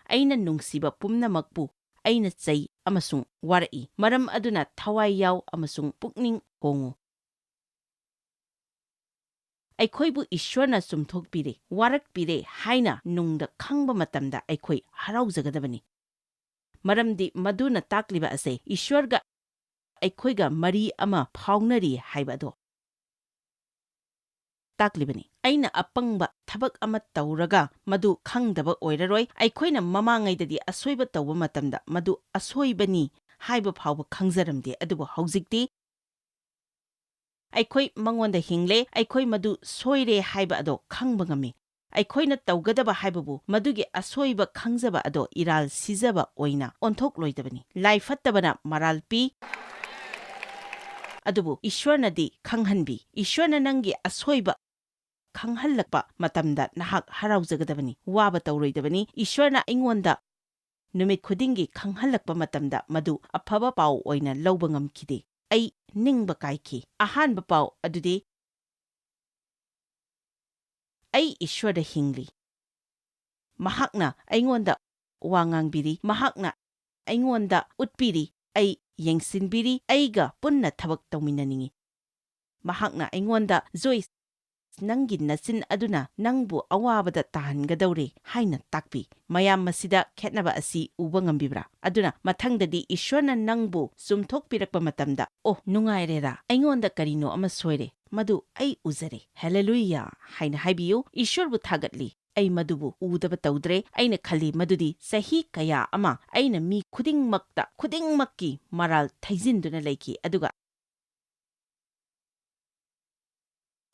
ꯑꯩꯅ ꯅꯨꯡꯁꯤꯕ ꯄꯨꯝꯅꯃꯛꯄꯨ ꯑꯩꯅ ꯆꯩ ꯑꯃꯁꯨꯡ ꯋꯥꯔꯛꯏ, ꯃꯔꯝ ꯑꯗꯨꯅ ꯊꯋꯥꯏ ꯌꯥꯎ ꯑꯃꯁꯨꯡ ꯄꯨꯛꯅꯤꯡ ꯍꯣꯡꯉꯨ꯫ ꯑꯩꯈꯣꯏꯕꯨ ꯏꯁ꯭ꯋꯔꯅ ꯆꯨꯝꯊꯣꯛꯄꯤꯔꯦ, ꯋꯥꯔꯛꯄꯤꯔꯦ ꯍꯥꯏꯅ ꯅꯨꯡꯗ ꯈꯪꯕ ꯃꯇꯝꯗ ꯑꯩꯈꯣꯏ ꯍꯔꯥꯎꯖꯒꯗꯕꯅꯤ, ꯃꯔꯝꯗꯤ ꯃꯗꯨꯅ ꯇꯥꯛꯂꯤꯕ ꯑꯁꯦ ꯏꯁ꯭ꯋꯔꯒ ꯑꯩꯈꯣꯏꯒ ꯃꯔꯤ ꯑꯃ ꯐꯥꯎꯅꯔꯤ ꯍꯥꯏꯕ ꯑꯗꯣ ꯇꯥꯛꯂꯤꯕꯅꯤ꯫ ꯑꯩꯅ ꯑꯄꯪꯕ ꯊꯕꯛ ꯑꯃ ꯇꯧꯔꯒ ꯃꯗꯨ ꯈꯪꯗꯕ ꯑꯣꯏꯔꯔꯣꯏ꯫ ꯑꯩꯈꯣꯏꯅ ꯃꯃꯥꯡꯉꯩꯗꯗꯤ ꯑꯁꯣꯏꯕ ꯇꯧꯕ ꯃꯇꯝꯗ ꯃꯗꯨ ꯑꯁꯣꯏꯕꯅꯤ ꯍꯥꯏꯕ ꯐꯥꯎꯕ ꯈꯪꯖꯔꯝꯗꯦ, ꯑꯗꯨꯕꯨ ꯍꯧꯖꯤꯛꯇꯤ ꯑꯩꯈꯣꯏ ꯃꯉꯣꯟꯗ ꯍꯤꯡꯂꯦ, ꯑꯩꯈꯣꯏ ꯃꯗꯨ ꯁꯣꯏꯔꯦ ꯍꯥꯏꯕ ꯑꯗꯣ ꯈꯪꯕ ꯉꯝꯃꯤ꯫ ꯑꯩꯈꯣꯏꯅ ꯇꯧꯒꯗꯕ ꯍꯥꯏꯕꯕꯨ ꯃꯗꯨꯒꯤ ꯑꯁꯣꯏꯕ ꯈꯪꯖꯕ ꯑꯗꯣ ꯏꯔꯥꯜ ꯁꯤꯖꯕ ꯑꯣꯏꯅ ꯑꯣꯟꯊꯣꯛꯂꯣꯏꯗꯕꯅꯤ꯫ ꯂꯥꯏ ꯐꯠꯇꯕꯅ ꯃꯔꯥꯜ ꯄꯤ, ꯑꯗꯨꯕꯨ ꯏꯁ꯭ꯋꯔꯅꯗꯤ ꯈꯪꯍꯟꯕꯤ꯫ ꯏꯁ꯭ꯋꯔꯅ ꯅꯪꯒꯤ ꯑꯁꯣꯏꯕ ꯈꯪꯍꯜꯂꯛꯄ ꯃꯇꯝꯗ ꯅꯍꯥꯛ ꯍꯔꯥꯎꯖꯒꯗꯕꯅꯤ, ꯋꯥꯕ ꯇꯧꯔꯣꯏꯗꯕꯅꯤ꯫ ꯏꯁ꯭ꯋꯔꯅ ꯑꯩꯉꯣꯟꯗ ꯅꯨꯃꯤꯠ ꯈꯨꯗꯤꯡꯒꯤ ꯈꯪꯍꯜꯂꯛꯄ ꯃꯇꯝꯗ ꯃꯗꯨ ꯑꯐꯕ ꯄꯥꯎ ꯑꯣꯏꯅ ꯂꯧꯕ ꯉꯝꯈꯤꯗꯦ꯫ ꯑꯩ ꯅꯤꯡꯕ ꯀꯥꯏꯈꯤ꯫ ꯑꯍꯥꯟꯕ ꯄꯥꯎ ꯑꯗꯨꯗꯤ, "ꯑꯩ ꯏꯁ꯭ꯋꯔꯗ ꯍꯤꯡꯂꯤ꯫ ꯃꯍꯥꯛꯅ ꯑꯩꯉꯣꯟꯗ ꯋꯥ ꯉꯥꯡꯕꯤꯔꯤ, ꯃꯍꯥꯛꯅ ꯑꯩꯉꯣꯟꯗ ꯎꯠꯄꯤꯔꯤ, ꯑꯩ ꯌꯦꯡꯁꯤꯟꯕꯤꯔꯤ, ꯑꯩꯒ ꯄꯨꯟꯅ ꯊꯕꯛ ꯇꯧꯃꯤꯟꯅꯅꯤꯡꯏ꯫ ꯃꯍꯥꯛꯅ ꯑꯩꯉꯣꯟꯗ, 'ꯖꯣꯏꯁ, ꯅꯪꯒꯤ ꯅꯆꯤꯟ ꯑꯗꯨꯅ ꯅꯪꯕꯨ ꯑꯋꯥꯕꯗ ꯇꯥꯍꯟꯒꯗꯧꯔꯦ' ꯍꯥꯏꯅ ꯇꯥꯛꯄꯤ꯫ ꯃꯌꯥꯝ ꯃꯁꯤꯗ ꯈꯦꯠꯅꯕ ꯑꯁꯤ ꯎꯕ ꯉꯝꯕꯤꯕ꯭ꯔꯥ? ꯑꯗꯨꯅ ꯃꯊꯪꯗꯗꯤ ꯏꯁ꯭ꯋꯔꯅ ꯅꯪꯕꯨ ꯆꯨꯝꯊꯣꯛꯄꯤꯔꯛꯄ ꯃꯇꯝꯗ, 'ꯑꯣ, ꯅꯨꯡꯉꯥꯏꯔꯦꯔꯥ, ꯑꯩꯉꯣꯟꯗ ꯀꯔꯤꯅꯣ ꯑꯃ ꯁꯣꯏꯔꯦ, ꯃꯗꯨ ꯑꯩ ꯎꯖꯔꯦ, ꯍꯦꯂꯦꯂꯨꯌꯥ' ꯍꯥꯏꯅ ꯍꯥꯏꯕꯤꯌꯨ꯫ ꯏꯁ꯭ꯋꯔꯕꯨ ꯊꯥꯒꯠꯂꯤ꯫ ꯑꯩ ꯃꯗꯨꯕꯨ ꯎꯗꯕ ꯇꯧꯗ꯭ꯔꯦ꯫ ꯑꯩꯅ ꯈꯜꯂꯤ ꯃꯗꯨꯗꯤ ꯆꯍꯤ ꯀꯌꯥ ꯑꯃ ꯑꯩꯅ ꯃꯤ ꯈꯨꯗꯤꯡꯃꯛꯇ, ꯈꯨꯗꯤꯡꯃꯛꯀꯤ ꯃꯔꯥꯜ ꯊꯩꯖꯤꯟꯗꯨꯅ ꯂꯩꯈꯤ, ꯑꯗꯨꯒ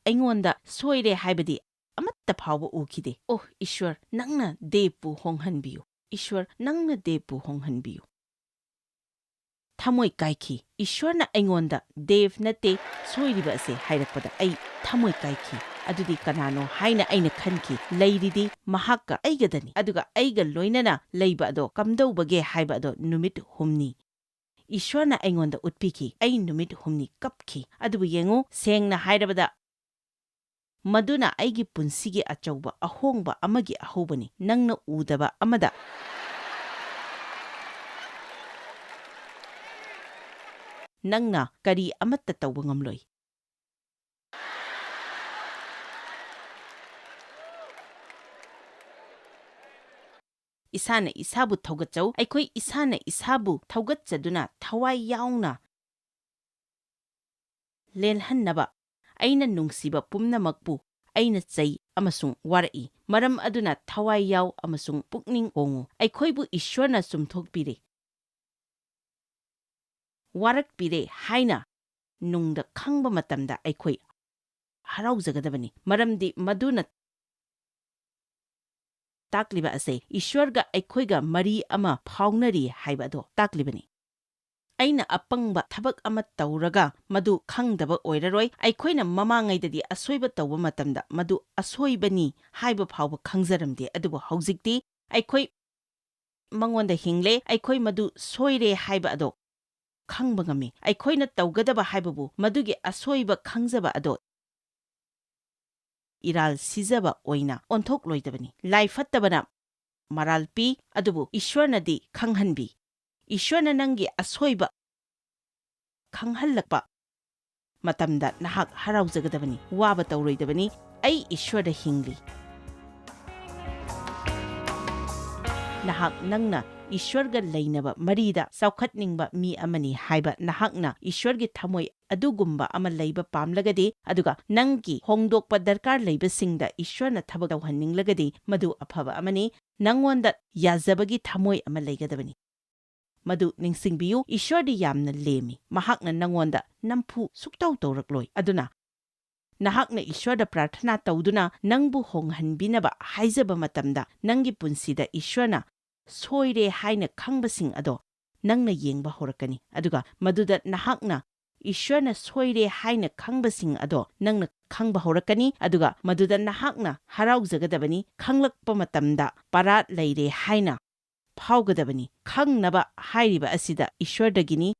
ꯑꯩꯉꯣꯟꯗ ꯁꯣꯏꯔꯦ ꯍꯥꯏꯕꯗꯤ ꯑꯃꯠꯇ ꯐꯥꯎꯕ ꯎꯈꯤꯗꯦ꯫ ꯑꯣ ꯏꯁ꯭ꯋꯔ, ꯅꯪꯅ ꯗꯦꯕꯄꯨ ꯍꯣꯡꯍꯟꯕꯤꯌꯨ꯫ ꯏꯁ꯭ꯋꯔ, ꯅꯪꯅ ꯗꯦꯕꯄꯨ ꯍꯣꯡꯍꯟꯕꯤꯌꯨ꯫ ꯊꯃꯣꯏ ꯀꯥꯏꯈꯤ꯫ ꯏꯁ꯭ꯋꯔꯅ ꯑꯩꯉꯣꯟꯗ "ꯗꯦꯕ ꯅꯠꯇꯦ ꯁꯣꯏꯔꯤꯕ ꯑꯁꯦ" ꯍꯥꯏꯔꯛꯄꯗ ꯑꯩ ꯊꯃꯣꯏ ꯀꯥꯏꯈꯤ꯫ "ꯑꯗꯨꯗꯤ ꯀꯅꯥꯅꯣ?" ꯍꯥꯏꯅ ꯑꯩꯅ ꯈꯟꯈꯤ꯫ "ꯂꯩꯔꯤꯗꯤ ꯃꯍꯥꯛꯀ ꯑꯩꯒꯗꯅꯤ꯫ ꯑꯗꯨꯒ ꯑꯩꯒ ꯂꯣꯏꯅꯅ ꯂꯩꯕ ꯑꯗꯣ ꯀꯝꯗꯧꯕꯒꯦ ꯍꯥꯏꯕ ꯑꯗꯣ ꯅꯨꯃꯤꯠ ꯍꯨꯝꯅꯤ ꯏꯁ꯭ꯋꯔꯅ ꯑꯩꯉꯣꯟꯗ ꯎꯠꯄꯤꯈꯤ꯫ ꯑꯩ ꯅꯨꯃꯤꯠ ꯍꯨꯝꯅꯤ ꯀꯞꯈꯤ꯫ ꯑꯗꯨꯕꯨ ꯌꯦꯡꯉꯨ, ꯁꯦꯡꯅ ꯍꯥꯏꯔꯕꯗ, ꯃꯗꯨꯅ ꯑꯩꯒꯤ ꯄꯨꯟꯁꯤꯒꯤ ꯑꯆꯧꯕ ꯑꯍꯣꯡꯕ ꯑꯃꯒꯤ ꯑꯍꯧꯕꯅꯤ꯫ ꯅꯪꯅ ꯎꯗꯕ ꯑꯃꯗ ꯅꯪꯅ ꯀꯔꯤ ꯑꯃꯠꯇ ꯇꯧꯕ ꯉꯝꯂꯣꯏ꯫ ꯏꯁꯥꯅ ꯏꯁꯥꯕꯨ ꯊꯧꯒꯠꯆꯧ꯫ ꯑꯩꯈꯣꯏ ꯏꯁꯥꯅ ꯏꯁꯥꯕꯨ ꯊꯧꯒꯠꯆꯗꯨꯅ ꯊꯋꯥꯏ ꯌꯥꯎꯅ ꯂꯦꯜꯍꯟꯅꯕ ꯑꯩꯅ ꯅꯨꯡꯁꯤꯕ ꯄꯨꯝꯅꯃꯛꯄꯨ ꯑꯩꯅ ꯆꯩ ꯑꯃꯁꯨꯡ ꯋꯥꯔꯛꯏ꯫ ꯃꯔꯝ ꯑꯗꯨꯅ ꯊꯋꯥꯏ ꯌꯥꯎ ꯑꯃꯁꯨꯡ ꯄꯨꯛꯅꯤꯡ ꯍꯣꯡꯉꯨ꯫ ꯑꯩꯈꯣꯏꯕꯨ ꯏꯁ꯭ꯋꯔꯅ ꯆꯨꯝꯊꯣꯛꯄꯤꯔꯦ, ꯋꯥꯔꯛꯄꯤꯔꯦ ꯍꯥꯏꯅ ꯅꯨꯡꯗ ꯈꯪꯕ ꯃꯇꯝꯗ ꯑꯩꯈꯣꯏ ꯍꯔꯥꯎꯖꯒꯗꯕꯅꯤ, ꯃꯔꯝꯗꯤ ꯃꯗꯨꯅ ꯇꯥꯛꯂꯤꯕ ꯑꯁꯦ ꯏꯁ꯭ꯋꯔꯒ ꯑꯩꯈꯣꯏꯒ ꯃꯔꯤ ꯑꯃ ꯐꯥꯎꯅꯔꯤ ꯍꯥꯏꯕ ꯑꯗꯣ ꯇꯥꯛꯂꯤꯕꯅꯤ꯫ ꯑꯩꯅ ꯑꯄꯪꯕ ꯊꯕꯛ ꯑꯃ ꯇꯧꯔꯒ ꯃꯗꯨ ꯈꯪꯗꯕ ꯑꯣꯏꯔꯔꯣꯏ꯫ ꯑꯩꯈꯣꯏꯅ ꯃꯃꯥꯡꯉꯩꯗꯗꯤ ꯑꯁꯣꯏꯕ ꯇꯧꯕ ꯃꯇꯝꯗ ꯃꯗꯨ ꯑꯁꯣꯏꯕꯅꯤ ꯍꯥꯏꯕ ꯐꯥꯎꯕ ꯈꯪꯖꯔꯝꯗꯦ, ꯑꯗꯨꯕꯨ ꯍꯧꯖꯤꯛꯇꯤ ꯑꯩꯈꯣꯏ ꯃꯉꯣꯟꯗ ꯍꯤꯡꯂꯦ, ꯑꯩꯈꯣꯏ ꯃꯗꯨ ꯁꯣꯏꯔꯦ ꯍꯥꯏꯕ ꯑꯗꯣ ꯈꯪꯕ ꯉꯝꯃꯤ꯫ ꯑꯩꯈꯣꯏꯅ ꯇꯧꯒꯗꯕ ꯍꯥꯏꯕꯕꯨ ꯃꯗꯨꯒꯤ ꯑꯁꯣꯏꯕ ꯈꯪꯖꯕ ꯑꯗꯣ ꯏꯔꯥꯜ ꯁꯤꯖꯕ ꯑꯣꯏꯅ ꯑꯣꯟꯊꯣꯛꯂꯣꯏꯗꯕꯅꯤ꯫ ꯂꯥꯏ ꯐꯠꯇꯕꯅ ꯃꯔꯥꯜ ꯄꯤ, ꯑꯗꯨꯕꯨ ꯏꯁ꯭ꯋꯔꯅꯗꯤ ꯈꯪꯍꯟꯕꯤ꯫ ꯏꯁ꯭ꯋꯔꯅ ꯅꯪꯒꯤ ꯑꯁꯣꯏꯕ ꯈꯪꯍꯜꯂꯛꯄ ꯃꯇꯝꯗ ꯅꯍꯥꯛ ꯍꯔꯥꯎꯖꯒꯗꯕꯅꯤ, ꯋꯥꯕ ꯇꯧꯔꯣꯏꯗꯕꯅꯤ꯫ "ꯑꯩ ꯏꯁ꯭ꯋꯔꯗ ꯍꯤꯡꯂꯤ"꯫ ꯅꯍꯥꯛ ꯅꯪꯅ ꯏꯁ꯭ꯋꯔꯒ ꯂꯩꯅꯕ ꯃꯔꯤꯗ ꯆꯥꯎꯈꯠꯅꯤꯡꯕ ꯃꯤ ꯑꯃꯅꯤ ꯍꯥꯏꯕ ꯅꯍꯥꯛꯅ ꯏꯁ꯭ꯋꯔꯒꯤ ꯊꯃꯣꯏ ꯑꯗꯨꯒꯨꯝꯕ ꯑꯃ ꯂꯩꯕ ꯄꯥꯝꯂꯒꯗꯤ, ꯑꯗꯨꯒ ꯅꯪꯒꯤ ꯍꯣꯡꯗꯣꯛꯄ ꯗꯔꯀꯥꯔ ꯂꯩꯕꯁꯤꯡꯗ ꯏꯁ꯭ꯋꯔꯅ ꯊꯕꯛ ꯇꯧꯍꯟꯅꯤꯡꯂꯒꯗꯤ, ꯃꯗꯨ ꯑꯐꯕ ꯑꯃꯅꯤ꯫ ꯅꯪꯉꯣꯟꯗ ꯌꯥꯖꯕꯒꯤ ꯊꯃꯣꯏ ꯑꯃ ꯂꯩꯒꯗꯕꯅꯤ꯫ ꯃꯗꯨ ꯅꯤꯡꯁꯤꯡꯕꯤꯌꯨ, ꯏꯁ꯭ꯋꯔꯗꯤ ꯌꯥꯝꯅ ꯂꯦꯝꯃꯤ꯫ ꯃꯍꯥꯛꯅ ꯅꯪꯉꯣꯟꯗ ꯅꯝꯐꯨ ꯁꯨꯛꯇꯧ ꯇꯧꯔꯛꯂꯣꯏ꯫ ꯑꯗꯨꯅ ꯅꯍꯥꯛꯅ ꯏꯁ꯭ꯋꯔꯗ ꯄ꯭ꯔꯥꯔꯊꯅꯥ ꯇꯧꯗꯨꯅ ꯅꯪꯕꯨ ꯍꯣꯡꯍꯟꯕꯤꯅꯕ ꯍꯥꯏꯖꯕ ꯃꯇꯝꯗ, ꯅꯪꯒꯤ ꯄꯨꯟꯁꯤꯗ ꯏꯁ꯭ꯋꯔꯅ ꯁꯣꯏꯔꯦ ꯍꯥꯏꯅ ꯈꯪꯕꯁꯤꯡ ꯑꯗꯣ ꯅꯪꯅ ꯌꯦꯡꯕ ꯍꯧꯔꯛꯀꯅꯤ꯫ ꯑꯗꯨꯒ ꯃꯗꯨꯗ ꯅꯍꯥꯛꯅ ꯏꯁ꯭ꯋꯔꯅ ꯁꯣꯏꯔꯦ ꯍꯥꯏꯅ ꯈꯪꯕꯁꯤꯡ ꯑꯗꯣ ꯅꯪꯅ ꯈꯪꯕ ꯍꯧꯔꯛꯀꯅꯤ꯫ ꯑꯗꯨꯒ ꯃꯗꯨꯗ ꯅꯍꯥꯛꯅ ꯍꯔꯥꯎꯖꯒꯗꯕꯅꯤ, ꯈꯪꯂꯛꯄ ꯃꯇꯝꯗ ꯄꯔꯥꯠ ꯂꯩꯔꯦ ꯍꯥꯏꯅ ꯐꯥꯎꯒꯗꯕꯅꯤ꯫ ꯈꯪꯅꯕ ꯍꯥꯏꯔꯤꯕ ꯑꯁꯤꯗ ꯏꯁ꯭ꯋꯔꯗꯒꯤꯅꯤ꯫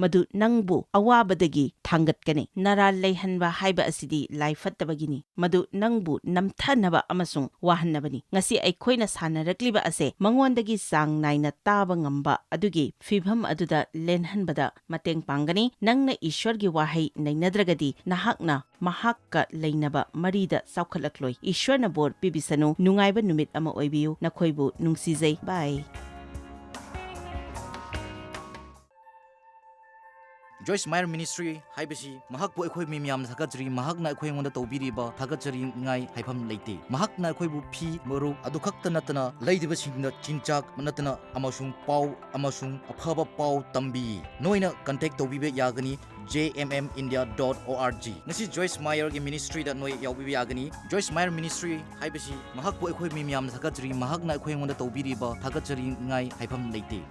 ꯃꯗꯨ ꯅꯪꯕꯨ ꯑꯋꯥꯕꯗꯒꯤ ꯊꯥꯡꯒꯠꯀꯅꯤ꯫ ꯅꯔꯥꯜ ꯂꯩꯍꯟꯕ ꯍꯥꯏꯕ ꯑꯁꯤꯗꯤ ꯂꯥꯏ ꯐꯠꯇꯕꯒꯤꯅꯤ꯫ ꯃꯗꯨ ꯅꯪꯕꯨ ꯅꯝꯊꯅꯕ ꯑꯃꯁꯨꯡ ꯋꯥꯍꯟꯅꯕꯅꯤ꯫ ꯉꯁꯤ ꯑꯩꯈꯣꯏꯅ ꯁꯥꯟꯅꯔꯛꯂꯤꯕ ꯑꯁꯦ ꯃꯉꯣꯟꯗꯒꯤ ꯆꯥꯡ ꯅꯥꯏꯅ ꯇꯥꯕ ꯉꯝꯕ ꯑꯗꯨꯒꯤ ꯐꯤꯚꯝ ꯑꯗꯨꯗ ꯂꯦꯟꯍꯟꯕꯗ ꯃꯇꯦꯡ ꯄꯥꯡꯒꯅꯤ꯫ ꯅꯪꯅ ꯏꯁ꯭ꯋꯔꯒꯤ ꯋꯥꯍꯩ ꯅꯩꯅꯗ꯭ꯔꯒꯗꯤ ꯅꯍꯥꯛꯅ ꯃꯍꯥꯛꯀ ꯂꯩꯅꯕ ꯃꯔꯤꯗ ꯆꯥꯎꯈꯠꯂꯛꯂꯣꯏ꯫ ꯏꯁ꯭ꯋꯔꯅ ꯕꯣꯔ ꯄꯤꯕꯤꯁꯅꯨ꯫ ꯅꯨꯡꯉꯥꯏꯕ ꯅꯨꯃꯤꯠ ꯑꯃ ꯑꯣꯏꯕꯤꯌꯨ꯫ ꯅꯈꯣꯏꯕꯨ ꯅꯨꯡꯁꯤꯖꯩ꯫ ꯕꯥꯏ꯫ ꯖꯣꯏꯁ ꯃꯥꯌꯔ ꯃꯤꯅꯤꯁꯇ꯭ꯔꯤ ꯍꯥꯏꯕꯁꯤ ꯃꯍꯥꯛꯄꯨ ꯑꯩꯈꯣꯏ ꯃꯤ ꯃꯌꯥꯝꯅ ꯊꯥꯒꯠꯆꯔꯤ꯫ ꯃꯍꯥꯛꯅ ꯑꯩꯈꯣꯏ ꯑꯩꯉꯣꯟꯗ ꯇꯧꯕꯤꯔꯤꯕ ꯊꯥꯒꯠꯆꯅꯤꯡꯉꯥꯏ ꯍꯥꯏꯐꯝ ꯂꯩꯇꯦ꯫ ꯃꯍꯥꯛꯅ ꯑꯩꯈꯣꯏꯕꯨ ꯐꯤ, ꯃꯔꯨꯞ ꯑꯗꯨ ꯈꯛꯇ ꯅꯠꯇꯅ ꯂꯩꯔꯤꯕꯁꯤꯡꯗ ꯆꯤꯟꯖꯥꯛ ꯅꯠꯇꯅ ꯑꯃꯁꯨꯡ ꯄꯥꯎ ꯑꯃꯁꯨꯡ ꯑꯐꯕ ꯄꯥꯎ ꯇꯝꯕꯤ꯫ ꯅꯣꯏꯅ ꯀꯟꯇꯦꯛ ꯇꯧꯕꯤꯕ ꯌꯥꯒꯅꯤ J M M India dot O R G꯫ ꯉꯁꯤ ꯖꯣꯏꯁ ꯃꯥꯌꯔꯒꯤ ꯃꯤꯅꯤꯁꯇ꯭ꯔꯤꯗ ꯅꯣꯏ ꯌꯥꯎꯕꯤꯕ ꯌꯥꯒꯅꯤ꯫ ꯖꯣꯏꯁ ꯃꯥꯌꯔ ꯃꯤꯅꯤꯁꯇ꯭ꯔꯤ ꯍꯥꯏꯕꯁꯤ ꯃꯍꯥꯛꯄꯨ ꯑꯩꯈꯣꯏ ꯃꯤ ꯃꯌꯥꯝꯅ ꯊꯥꯒꯠꯆꯔꯤ꯫ ꯃꯍꯥꯛꯅ ꯑꯩꯈꯣꯏ ꯑꯩꯉꯣꯟꯗ ꯇꯧꯕꯤꯔꯤꯕ ꯊꯥꯒꯠꯆꯅꯤꯡꯉꯥꯏ ꯍꯥꯏꯐꯝ ꯂꯩꯇꯦ꯫